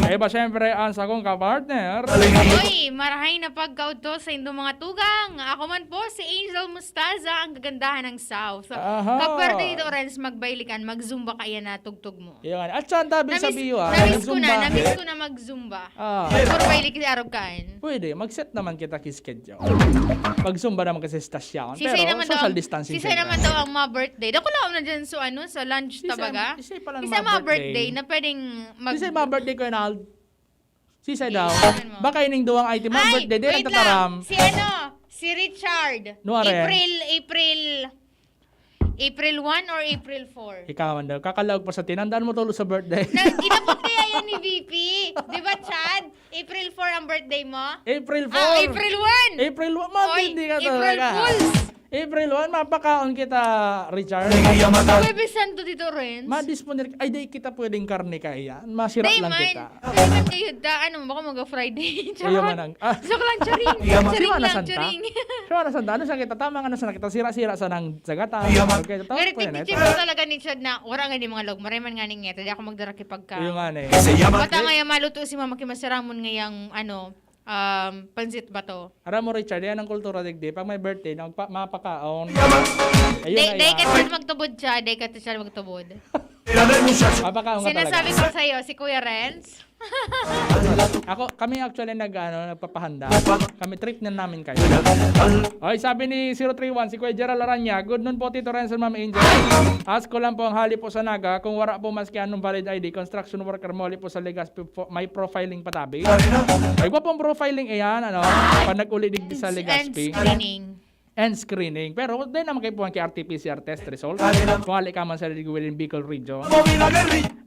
Iba siyempre ang sakong kapartner. Uy, marahay na pagkaudto sa indong mga tugang. Ako man po si Angel Mustaza, ang kagandahan ng South. Aha. Kapwerte dito, Renz, magbailikan, mag-zumba kaya na tugtog mo. Yun. At saan tabi sa Namiss, Biwa? namiss ko na, Zumba. namiss ko na mag-zumba. Ah. Puro bailik si Arog Kain. Pwede, mag-set naman kita ki schedule. Pag-zumba naman kasi sa stasyon, Sisay pero naman daw social ang, distancing sisay siyempre. naman daw ang mga birthday. Dakula na dyan sa ano, sa lunch Sisay, tabaga. sisay pala ang Isa mga mga birthday. birthday na pwedeng mag- Sisay mga birthday ko, Arnold. Sisay daw. Sisay naman mo. Baka ining duwang item, mga Ay, birthday, di wait nagtataram. lang. Si ano, si Richard. Nuaren. April, April, April one or April four? Ikaw man daw. Kakalaog pa sa tinandaan mo tulo sa birthday. Na, inabot kaya yan ni V P. Di ba, Chad? April four ang birthday mo? April four. Ah, April one. April one. Oy, Matindi ka April talaga. Fools. April one, mapakaon kita, Richard. Huwebes Santo dito, Renz. Madisponer. Ay, di kita pwedeng karne kaya. Masira Di lang man. kita. Di man kayo da, ano, baka mag-Friday. Iyo Charot. man ang, ah. Joke lang, charing. Iyo man. Charing Semana lang, Santa. charing. Semana Santa, ano sa kita? Tama nga na sa kita. Sira-sira sa nang sagata. Iyo man. Okay, totoo Pero po yan, ito. Teacher ko talaga ni Chad na, wala nga ni mga log. Maray man nga ni ngeta. Di ako magdara kay pagkaon. Iyo nga na eh. Kasi yaman Bata eh. nga yung maluto si mama kimasaramon ngayang, ano, um, pansit ba to? Aram mo, Richard, yan ang kultura digdi. Pag may birthday, na magpa-, mapakaon. Ayun Day, na day yan. ka siya magtubod siya, day ka siya magtubod. Mapakaon ka Sinasabi talaga. ko sa'yo, si Kuya Renz. Ako, kami actually nag, ano, nagpapahanda. Kami trip na namin kayo. Oy, sabi ni zero three one, si Kuya Gerald Aranya, "Good noon po, Tito Renz and Ma'am Angel. Ask ko lang po ang hali po sa Naga, kung wala po maski anong valid I D, construction worker mo, hali po sa Legazpi po, may profiling pa tabi." Ay, wa pong profiling, ayan, ano, pag nag-uli digdi sa And, and Legazpi. screening. And screening. Pero, di naman kayo puwan kay R T P C R test result. Kung hali ka man sa Liguilin, Bicol Region.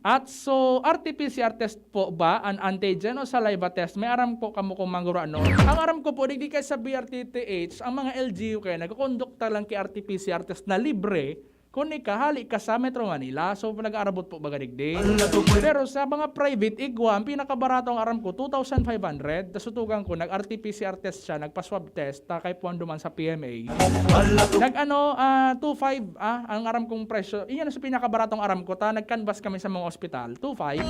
At so, R T P C R test po ba, an antigen o saliva test? May aram po kamo kung manguro ano? Ang aram ko po, digdi kay sa B R T T H, ang mga L G U kaya nagkukondukta lang kay R T P C R test na libre, kung ika, hali ka sa Metro Manila. So, nag-aarabot po baga digdi. Pero sa mga private, igwa, ang pinakabarato ang aram ko, two thousand five hundred. Tas tutugang ko, nag-R T P C R test siya, nagpa-swab test, ta kay puwan duman sa P M A. Nag-ano, ah, two five, ah, ang aram kong presyo. Iyan sa pinakabaratong aram ko, ta nag-canvas kami sa mga ospital, two five.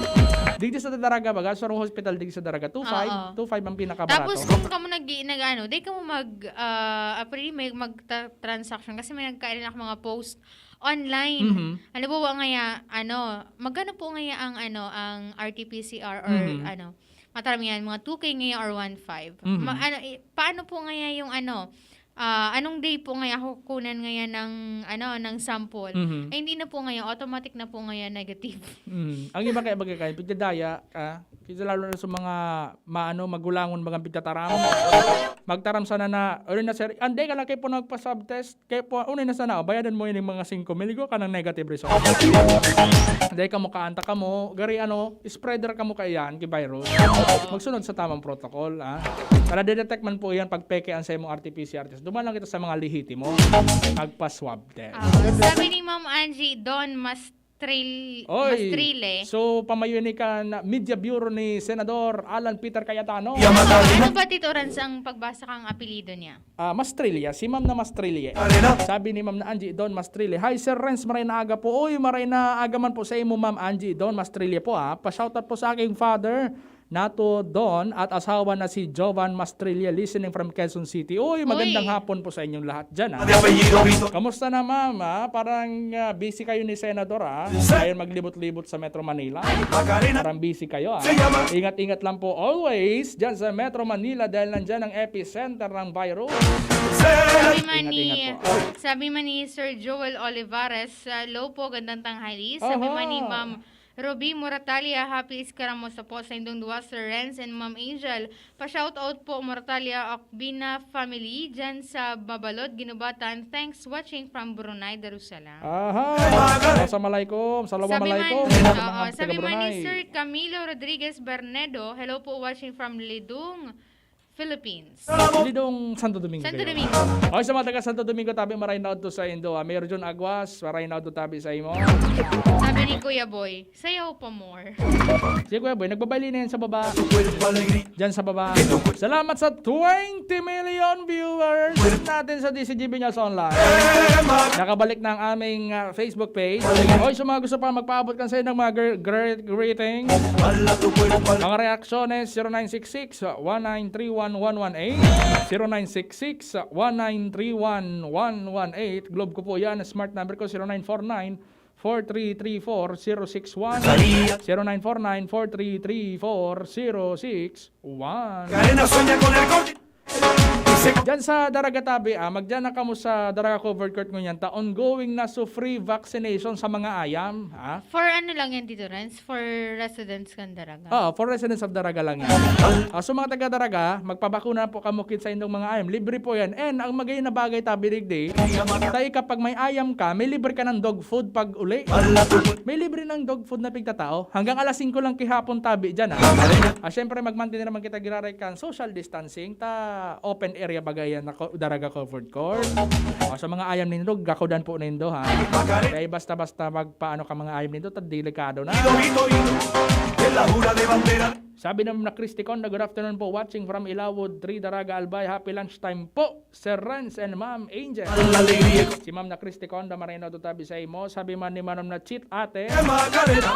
Digdi sa Daraga, baga, sa hospital, digdi sa Daraga, two five, Oo. two five ang pinakabarato. Tapos kung kamo nag-, nag-ano, di kamo mag, ah, ah, pwede may magta-, transaction kasi may nagkailan ako mga post online. Mhm. Halimbawa ngaya, ano, magkano po ngaya ang, ano, ang R T P C R or, Mhm. ano, mataram yan, mga two K ngaya or one five? Mhm. Ma-, ano, i-, paano po ngaya yung, ano, ah, anong day po ngaya ako kunan ngaya ng, ano, ng sample? Mhm. Ay, hindi na po ngaya, automatic na po ngaya negative. Mhm. Ang iba kaya bagay kayo, pigdadaya, ah, kasi lalo na sa mga maano, magulangon, mga pigtataram. Magtaram sana na, "Ano na, sir?" Hindi ka lang kayo po nagpa-swab test. Kaya po, unay na sana, bayadan mo yun yung mga singko mil, igwa ka ng negative result. Dahil kamo kaanta kamo, gari ano, spreader kamo kaiyan, ki virus. Magsunod sa tamang protocol, ha? Para detect man po yan, pag peke ang sa imong R T P C R test. Duman lang kita sa mga lehitimo. Magpa-swab test. Ah, sabi ni Ma'am Angie, Don Mastril-, Oy, Mastrile. So, pamayo ni ka na Media Bureau ni Senador Alan Peter Cayetano. Ano ba, Tito Renz, ang pagbasa kang apelyido niya? Ah, Mastrilla, si Ma'am na Mastrilla. Sabi ni Ma'am na Angie Don Mastrilla, "Hi, Sir Renz, maray na aga po." Uy, maray na aga man po sa imo, Ma'am Angie Don Mastrilla po, ah. Pa-shoutout po sa aking father, Nato Don, at asawa na si Jovan Mastrilla, listening from Quezon City. Uy, magandang Uy. hapon po sa inyong lahat dyan, ah. Kamusta na, Ma'am, ah? Parang, ah, busy kayo ni Senador, ah. Ayun, maglibot-libot sa Metro Manila. Parang busy kayo, ah. Ingat-ingat lang po always dyan sa Metro Manila dahil nandyan ang epicenter ng virus. Sabi man ni, Ingat-ingat po. sabi man ni Sir Joel Olivares, "Hello po, gandang tanghali." Sabi Aha. man ni Ma'am Ruby Moratalia, happy Iskay Ramosa po sa indong duwa, Sir Renz and Ma'am Angel. Pa-shoutout po, Moratalia Okbina family, dyan sa Babalod, Ginubatan. Thanks, watching from Brunei, Darussalam. Aha! Assalamualaikum. Salam alaikum. Sabi man, oo, sabi man ni Sir Camilo Rodriguez Bernedo, "Hello po, watching from Lidong, Philippines." Lidong, Santo Domingo. Santo Domingo. Oy, sa mga taga Santo Domingo, tabi, maray na odto sa indo, ah. Mayor John Aguas, maray na odto tabi sa imo. Sabi ni Kuya Boy, "Sayaw pa more." Si Kuya Boy, nagbabaylay na yan sa baba. Diyan sa baba. Salamat sa twenty million viewers natin sa D C G B News Online. Nakabalik na ang aming, ah, Facebook page. Oy, sa mga gusto pa magpaabot kan sa inyong mga gre-, gre-, greetings, mga reaksyones, zero nine six six, one nine three one, one one eight, zero nine six six, one nine three one, one one eight. Globe ko po yan. Smart number ko, zero nine four nine, four three three four, zero six one, zero nine four nine, four three three four, zero six one. Diyan sa Daraga tabi, ah, magdiyan na kamo sa Daraga Covered Court ngunyan ta. Ongoing na so free vaccination sa mga ayam, ah. For ano lang yan, Tito Renz? For residents kan Daraga? Oo, for residents of Daraga lang yan. Ah, so mga taga Daraga, magpabakuna po kamo kit sa indong mga ayam. Libre po yan. And ang magayon na bagay tabi digdi, tayo kapag may ayam ka, may libre ka ng dog food pag uli. May libre ng dog food na pigtatao. Hanggang alas singko lang kihapon tabi dyan, ah. Ah, syempre, magmantin naman kita giraray kan social distancing. Ta open area baga yan na co-, Daraga Covered Court. O, sa mga ayam nindo, gakodan po nindo, ha? Kaya basta-basta magpaano ka mga ayam nindo, ta delikado na. Sabi ng na Christy Conda, "Good afternoon po, watching from Ilawod, three Daraga, Albay. Happy lunchtime po, Sir Renz and Ma'am Angel." Si Ma'am na Christy Conda, maray na tabi sa imo. Sabi man ni Manam na Cheat Ate,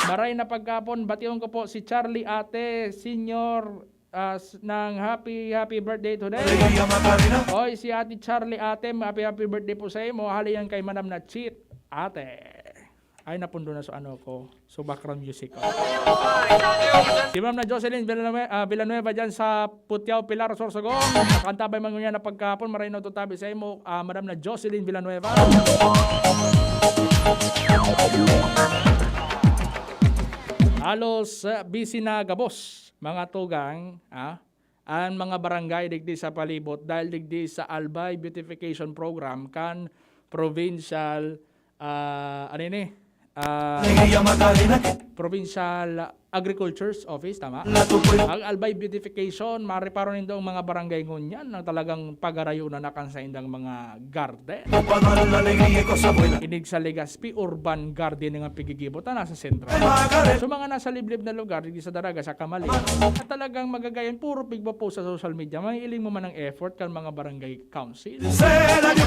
"Maray na pagkapon, bation ko po si Charlie Ate, Senior, ah, s-, ng happy, happy birthday today." Oy, si Ate Charlie Ate, happy, happy birthday po sa imo. Hali yan kay Manam na Cheat Ate. Ay, napundo na sa ano ko. So, background music ko. Si Ma'am na Jocelyn Villanueva, ah, Villanueva dyan sa Putiao, Pilar, Sorsogon. Nakantabay man ngunyan na pagkapon, maray na tabi sa imo, ah, Madam na Jocelyn Villanueva. Halos, ah, busy na gabos, mga tugang, ah, ang mga barangay digdi sa palibot dahil digdi sa Albay Beautification Program kan provincial, ah, ano ini? Ah, Provincial Agriculture's Office, tama? Ang Albay Beautification, mareparo nindo ang mga barangay ngunyan na talagang pagarayo na nakan sa indang mga garden. Inig sa Legazpi, urban garden nga pigigibo ta nasa sentro. So, mga nasa liblib na lugar, digdi sa Daraga, sa Camali, na talagang magagayon, puro pigpo-post sa social media, mahihiling mo man ang effort kan mga barangay council.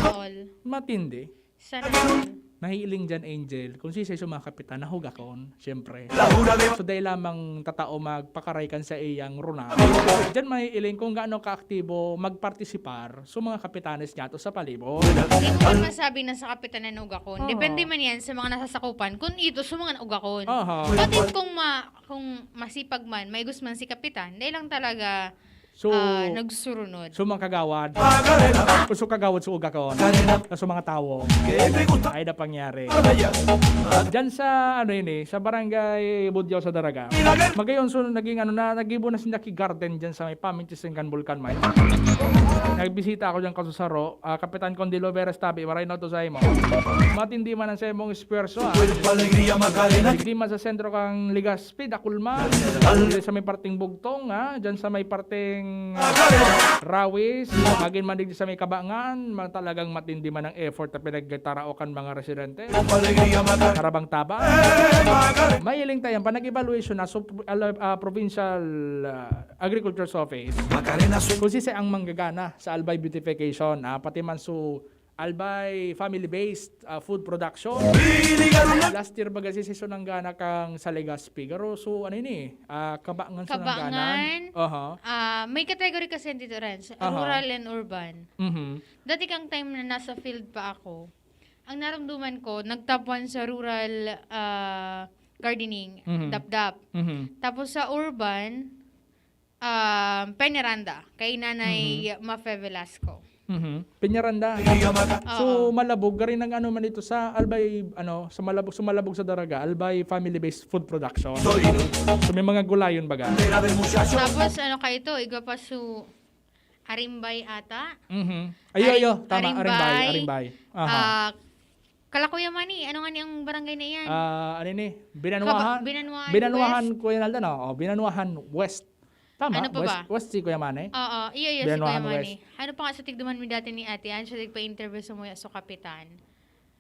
All. Matindi. Sana all. Nahihiling dyan, Angel, kung sisay sa mga kapitan, nahugakon, siyempre. So, dahil lamang tatao magpakaray kan sa iyang runa, dyan mahihiling kung gaano kaaktibo magpartisipar sa mga kapitanes niya to sa palibot. Hindi ko masabi na sa kapitan na nahugakon. Aha. Depende man yan sa mga nasasakupan. Kung ito, sa mga nahugakon. Aha. But if kung ma-, kung masipag man, maigos man si kapitan, dahil lang talaga, So, ah, nagsurunod. So, mga kagawad. So, kagawad sa ugakon. Na sa mga tawo. Ay, na pangyari. Diyan sa, ano yun eh, sa barangay Budyaw sa Daraga. Magayon, so, naging ano na, nagibo na sinda ki garden diyan sa may pamintisin kan Bulkan Mine. Nagbisita ako diyan kasusaro. Ah, Kapitan Condilo Veras Tabi, maray na to sa imo. Matindi man ang sa imong esfuerzo, ah. Digdi man sa sentro kang Legazpi, dakul man. Diri sa may parteng Bugtong, ha? Diyan sa may parteng Rawis, magin man digdi sa may Kabangan, ma-, talagang matindi man ang effort na pinagtaraokan mga residente. Karabang tabang. Mahiling tayo, pa nag-evaluation na, so, ah, provincial, ah, agriculture's office. Kung sisay ang manggagana sa Albay Beautification, ah, pati man so Albay family-based, ah, food production. Last year, baga si Season ang gana kang sa Legazpi. Pero so, ano yun eh, ah, Kabangan sa Kabangan. Nangganan. Aha. Ah, may category kasi yan dito, Renz. Aha. Rural and urban. Mhm. Dati kang time na nasa field pa ako, ang naramdaman ko, nag-top one sa rural, ah, gardening, Mhm. Dapdap. Mhm. Tapos sa urban, um, Peñaranda, kay Nanay Mhm. Mafe Velasco. Mhm. Peñaranda. So, Oo. Malabog, gari nag-ano man ito sa Albay, ano, sa Malabog, sa Malabog sa Daraga, Albay Family-Based Food Production. So, may mga gulayon baga. Tapos, ano kayo to? Igwa pa su Arimbay ata? Mhm. Ayo, Arim-, ayo. Tama, Arimbay, Arimbay. Arimbay. Aha. Ah, kala Kuya Manny, ano nga ni ang barangay na iyan? Ah, ano ni? Binanuahan? Kaba-, Binanuahan Binanuahan, West? Kuya Naldo, no? Oh, Binanuahan West. Tama, Ano pa West, ba? West si Kuya Manny? Oo, iyo, iyo, si Binanuahan Kuya Manny. West. Ano pa nga sa tigduman mi dati ni Ate Ann, siya nagpa-interview sa Muya, sa Kapitan.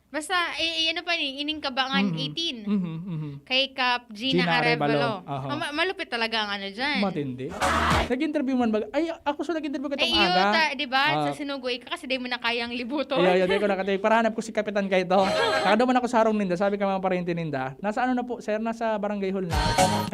Basta, i-, i-, ano pa ni, ining Kabangan Mhm. eighteen. Mhm, mhm. Kay Kap Gina Gina Arevalo. Arevalo. Aha. Ah, ma-, malupit talaga ang ano dyan. Matindi. Nag-interview man bag-, ay, ako sa nag-interview Eh, katong iyo, aga. ta-, di ba? Ah. Sa Sinugoy ka kasi di mo na kayang libuton. Iyo, iyo, di ko nakatay. Parahanap ko si Kapitan Kaito. Nakado man ako sa harong ninda. Sabi ka mga parente ninda, "Nasa ano na po, sir? Nasa barangay hall na."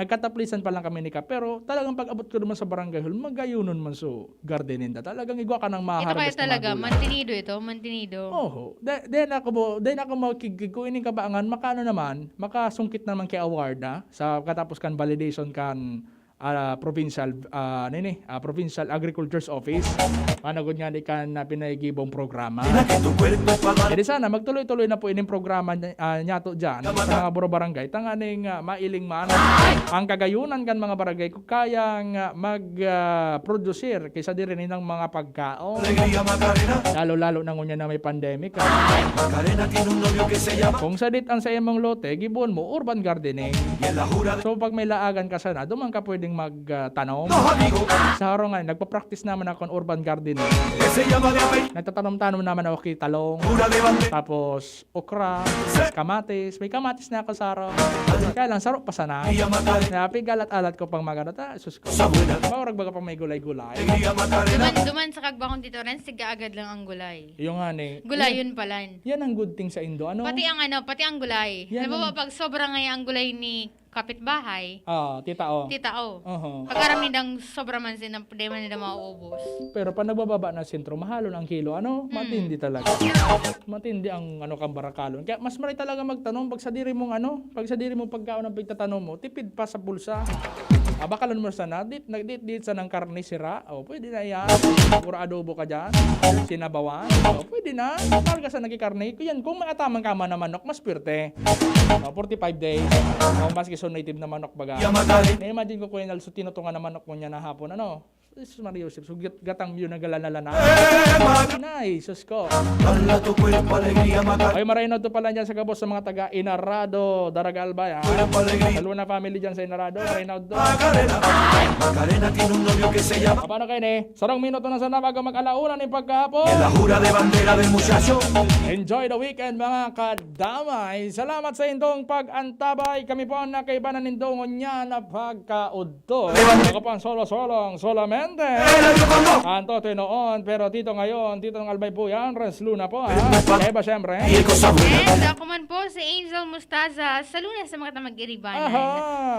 Nagkataplisan pa lang kami ni Kap. Pero talagang pag-abot ko naman sa barangay hall, magayunon man so garden ninda. Talagang igwa ka ng Ito maharvest kaya na talaga, magulay. Mantinido ito, mantinido. Oho. Da-, then ako mo, then ako makikig-, kung ining Kabangan, makaano naman, makasungkit naman kay award, ah, sa katapos kan validation kan, ah, provincial, ah, ano ini, ah, Provincial Agriculture's Office. Managod nga di kan, ah, pinagibong programa. Jadi sana, magtuloy-tuloy na po ining programa, ah, nyato dyan, sa mga buro barangay. Tanganing, ah, mailing man ang kagayunan kan mga barangay kung kayang, ah, mag, ah, produsir kaysa diri nilang mga pagkaon. Lalo-lalo na ngunyan na may pandemic, ah. Kung sadit ang sa imong lote, gibohon mo urban gardening. So, pag may laagan ka sana, duman ka pwedeng mag, ah, tanom. Sa harong nga, nagpa-practice naman ako ng urban gardening. Nagtatanom-tanom naman ako kay talong. Tapos, okra, kamatis. May kamatis na ako sa harong. Kaya lang, saro pa sana. Kaya pigalat-alat ko pang magano ta, sus ko. Maurag baga pang may gulay-gulay. Duman, duman sa kagbakong Tito Renz, tiga agad lang ang gulay. Yung nga ni. Gulayon Yan, palan. Yan ang good thing sa Indo, ano? Pati ang ano, pati ang gulay. Yan Halimbawa, ang pag sobra nga ang gulay ni kapitbahay, Ah, tita, oh. tita, oh. Oho. Pag aram nindang sobra man sila, di man nila mauubos. Pero pag nagbababa na sentro, mahalon ang kilo, ano? Hmm. Matindi talaga. Matindi ang, ano, kambarakalon. Kaya mas maray talaga magtanom pag sa diri mong, ano, pag sa diri mong pagkaon ang pagtatanom mo, tipid pa sa bulsa. Ah, baka lang mo sana, dit, nag-, dit, dit sa nang karne sira. Oh, pwede na yan. Puro adobo ka dyan. Sinabawan. Oh, pwede na. Mahal ka sa nagkikarne. Yan, kung may ataman ka man na manok, mas pwerte. Oh, forty-five days. Oh, maski so native na manok baga. Na-imagine ko, Kuya Nal, so tinutungan na manok mo niya na hapon, ano? Jesus Maria Joseph, so gat-, gatang yun, nagalanala na. Ay, sus ko. Ay, maray na to pala niya sa gabos sa mga taga Inarado, Daraga Albay, ha? Sa Luna family dyan sa Inarado, maray na to. Paano kayo ni? Sarong minuto na sana bago mag-alauna ni pagkahapon. Enjoy the weekend, mga kadamay. Salamat sa indong pag-antabay. Kami po ang nakaibanan nindong ngunyan na pagkaudto. Ako po ang solo-solong solamente. Anto, Tito noon, pero Tito ngayon, Tito ng Albay po yan, Renz Luna po, ha? Kaya ba, syempre? And ako man po, si Angel Mustaza, sa Lunes sa mga tamag-iribanan. Aha.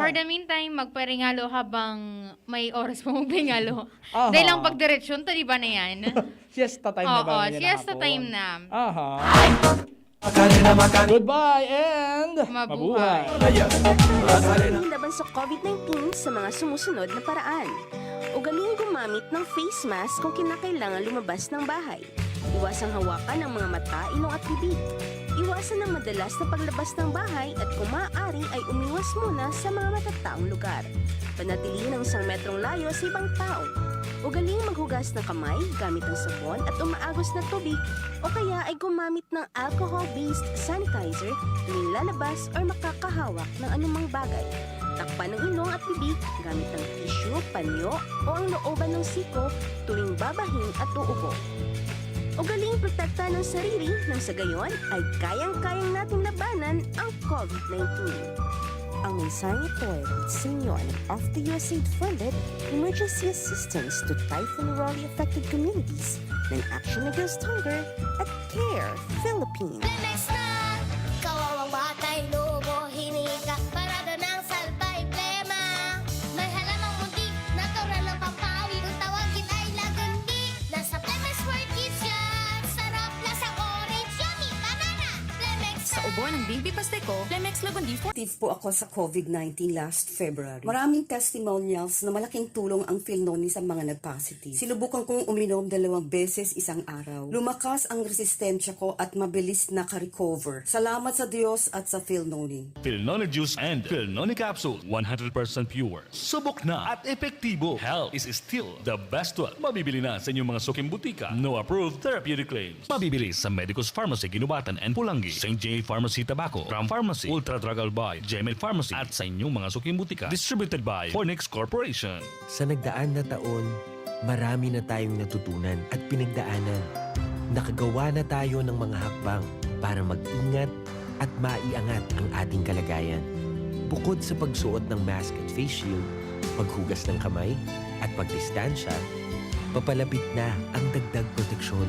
For the meantime, magparingalo habang may oras pa magparingalo. Aha. Dahil lang pagdiretsyon, to, di ba na yan? Siesta time na ba Oo, ngayon siesta hapon? Time na. Aha. Goodbye and Mabuhay. Mabuhay. Pagkain laban sa COVID nineteen sa mga sumusunod na paraan. Ugaling gumamit ng face mask kung kinakailangan lumabas ng bahay. Iwasang hawakan ang mga mata, ilong at bibig. Iwasan ang madalas na paglabas ng bahay at kung maaari ay umiwas muna sa mga matataong lugar. Panatilihin ang isang metrong layo sa ibang tao. Ugaling maghugas ng kamay gamit ang sabon at umaagos na tubig o kaya ay gumamit ng alcohol-based sanitizer tuwing lalabas or makakahawak ng anumang bagay. Takpan ang ilong at bibig gamit ang tissue, panyo o ang looban ng siko tuwing babahin at uubo. Ugaling protektahan ang sarili nang sa gayon ay kayang-kayang natin labanan ang COVID nineteen. Ang mensaheng ito ay hatid sa inyo ng Off the U S A I D funded Emergency Assistance to Typhoon Rolly Affected Communities ng Action Against Hunger at Care Philippines. Lemex na! Kawawang batay, lobo, hinika, parada ng salbay, plema. May halamang munti, natural na pampaawit. Kung tawagin ay lagundi, nasa Lemex World Kids yan. Sarap, lasang orange, yummy, banana. Lemex Sa na! Ubo ng Baby Pasteco, Clemex Lagundi for Positive po ako sa COVID nineteen last February. Maraming testimonials na malaking tulong ang Filnoni sa mga nagpositive. Sinubukan kong uminom dalawang beses isang araw. Lumakas ang resistensya ko at mabilis naka-recover. Salamat sa Diyos at sa Filnoni. Filnoni Juice and Filnoni Capsule, one hundred percent pure. Subok na at epektibo. Health is still the best wealth. Mabibili na sa inyong mga suking butika. No approved therapeutic claims. Mabibili sa Medicus Pharmacy, Guinobatan and Pulangi, Saint J Pharmacy, Tabaco, Ram Pharmacy, Ultra Drug Albay, Gmail Pharmacy, at sa inyong mga suking butika. Distributed by Fornix Corporation. Sa nagdaan na taon, marami na tayong natutunan at pinagdaanan. Nakagawa na tayo ng mga hakbang para mag-ingat at maiangat ang ating kalagayan. Bukod sa pagsuot ng mask at face shield, paghugas ng kamay, at pagdistansya, papalapit na ang dagdag proteksyon.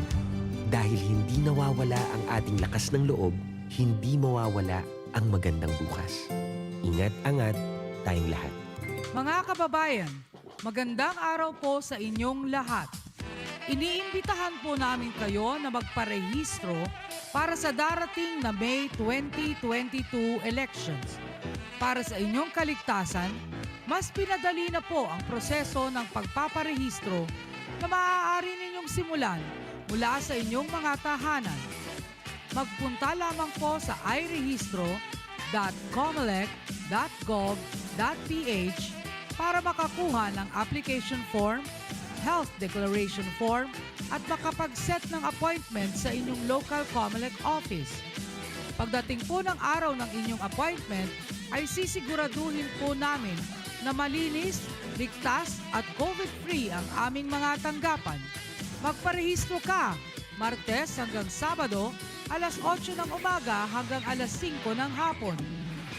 Dahil hindi nawawala ang ating lakas ng loob, hindi mawawala ang magandang bukas. Ingat-angat tayong lahat. Mga kababayan, magandang araw po sa inyong lahat. Iniimbitahan po namin kayo na magparehistro para sa darating na May twenty twenty-two elections. Para sa inyong kaligtasan, mas pinadali na po ang proseso ng pagpaparehistro na maaari ninyong simulan mula sa inyong mga tahanan. Magpunta lamang po sa irehistro dot comelec dot gov dot ph para makakuha ng application form, health declaration form, at makapag-set ng appointment sa inyong local Comelec office. Pagdating po ng araw ng inyong appointment, ay sisiguraduhin po namin na malinis, ligtas at COVID-free ang aming mga tanggapan. Magparehistro ka, Martes hanggang Sabado, alas otso ng umaga hanggang alas singko ng hapon.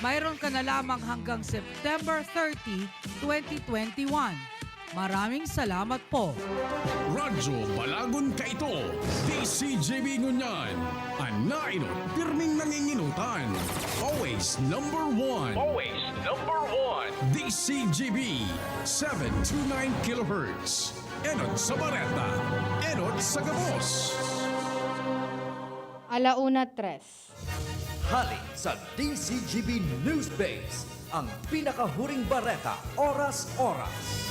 Mayroon ka na lamang hanggang September thirty, twenty twenty-one. Maraming salamat po. Radyo Balagon Kaito, D C G B ngunyan, an nainot pirming nanginginutan. Always number one. Always number one. D C G B, seven two nine kilohertz. Enot sa bareta, enot sa gabos. Alauna tres. Hali sa D C G B News Base, ang pinakahuring bareta, oras-oras.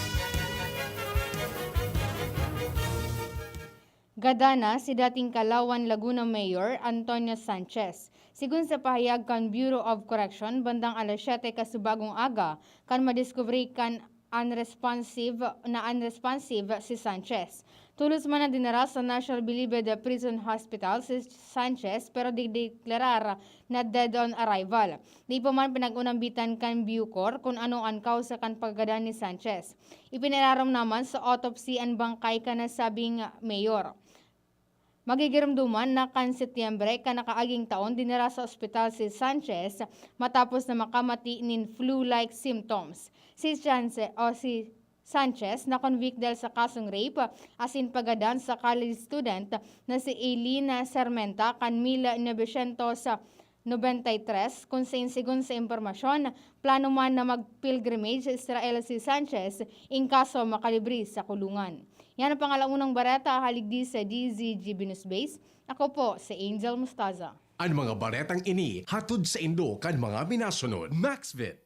Gadana si dating Calauan, Laguna Mayor Antonio Sanchez. Sigon sa pahayag kan Bureau of Correction, bandang alas siyete kasubagong aga, kan madiskubre kan unresponsive na unresponsive si Sanchez. Tolos man na dinara sa National Bilibid Prison Hospital si Sanchez, pero dideklarar na dead on arrival. Di pa man pinag-unambitan kan Bucor kun ano an kausa kan pagkagadan ni Sanchez. Ipinirarom naman sa autopsy an bangkay kan nasabing mayor. Magigiromdoman na kan Setyembre kan nakaaging taon dinara sa ospital si Sanchez matapos na makamati nin flu-like symptoms. Si Sanchez, o si Sanchez na-convict dahil sa kasong rape asin paggadan sa college student na si Eileen Sarmenta kan mil novecientos nobenta y tres, kun sain, sigon sa impormasyon, plano man na mag-pilgrimage sa Israel si Sanchez in kaso makalibre sa kulungan. Yan ang pangalaunang bareta, haligdi sa D Z G B News Base. Ako po si Angel Mustaza. An mga baretang ini hatod saindo kan mga minasunod: Maxvit,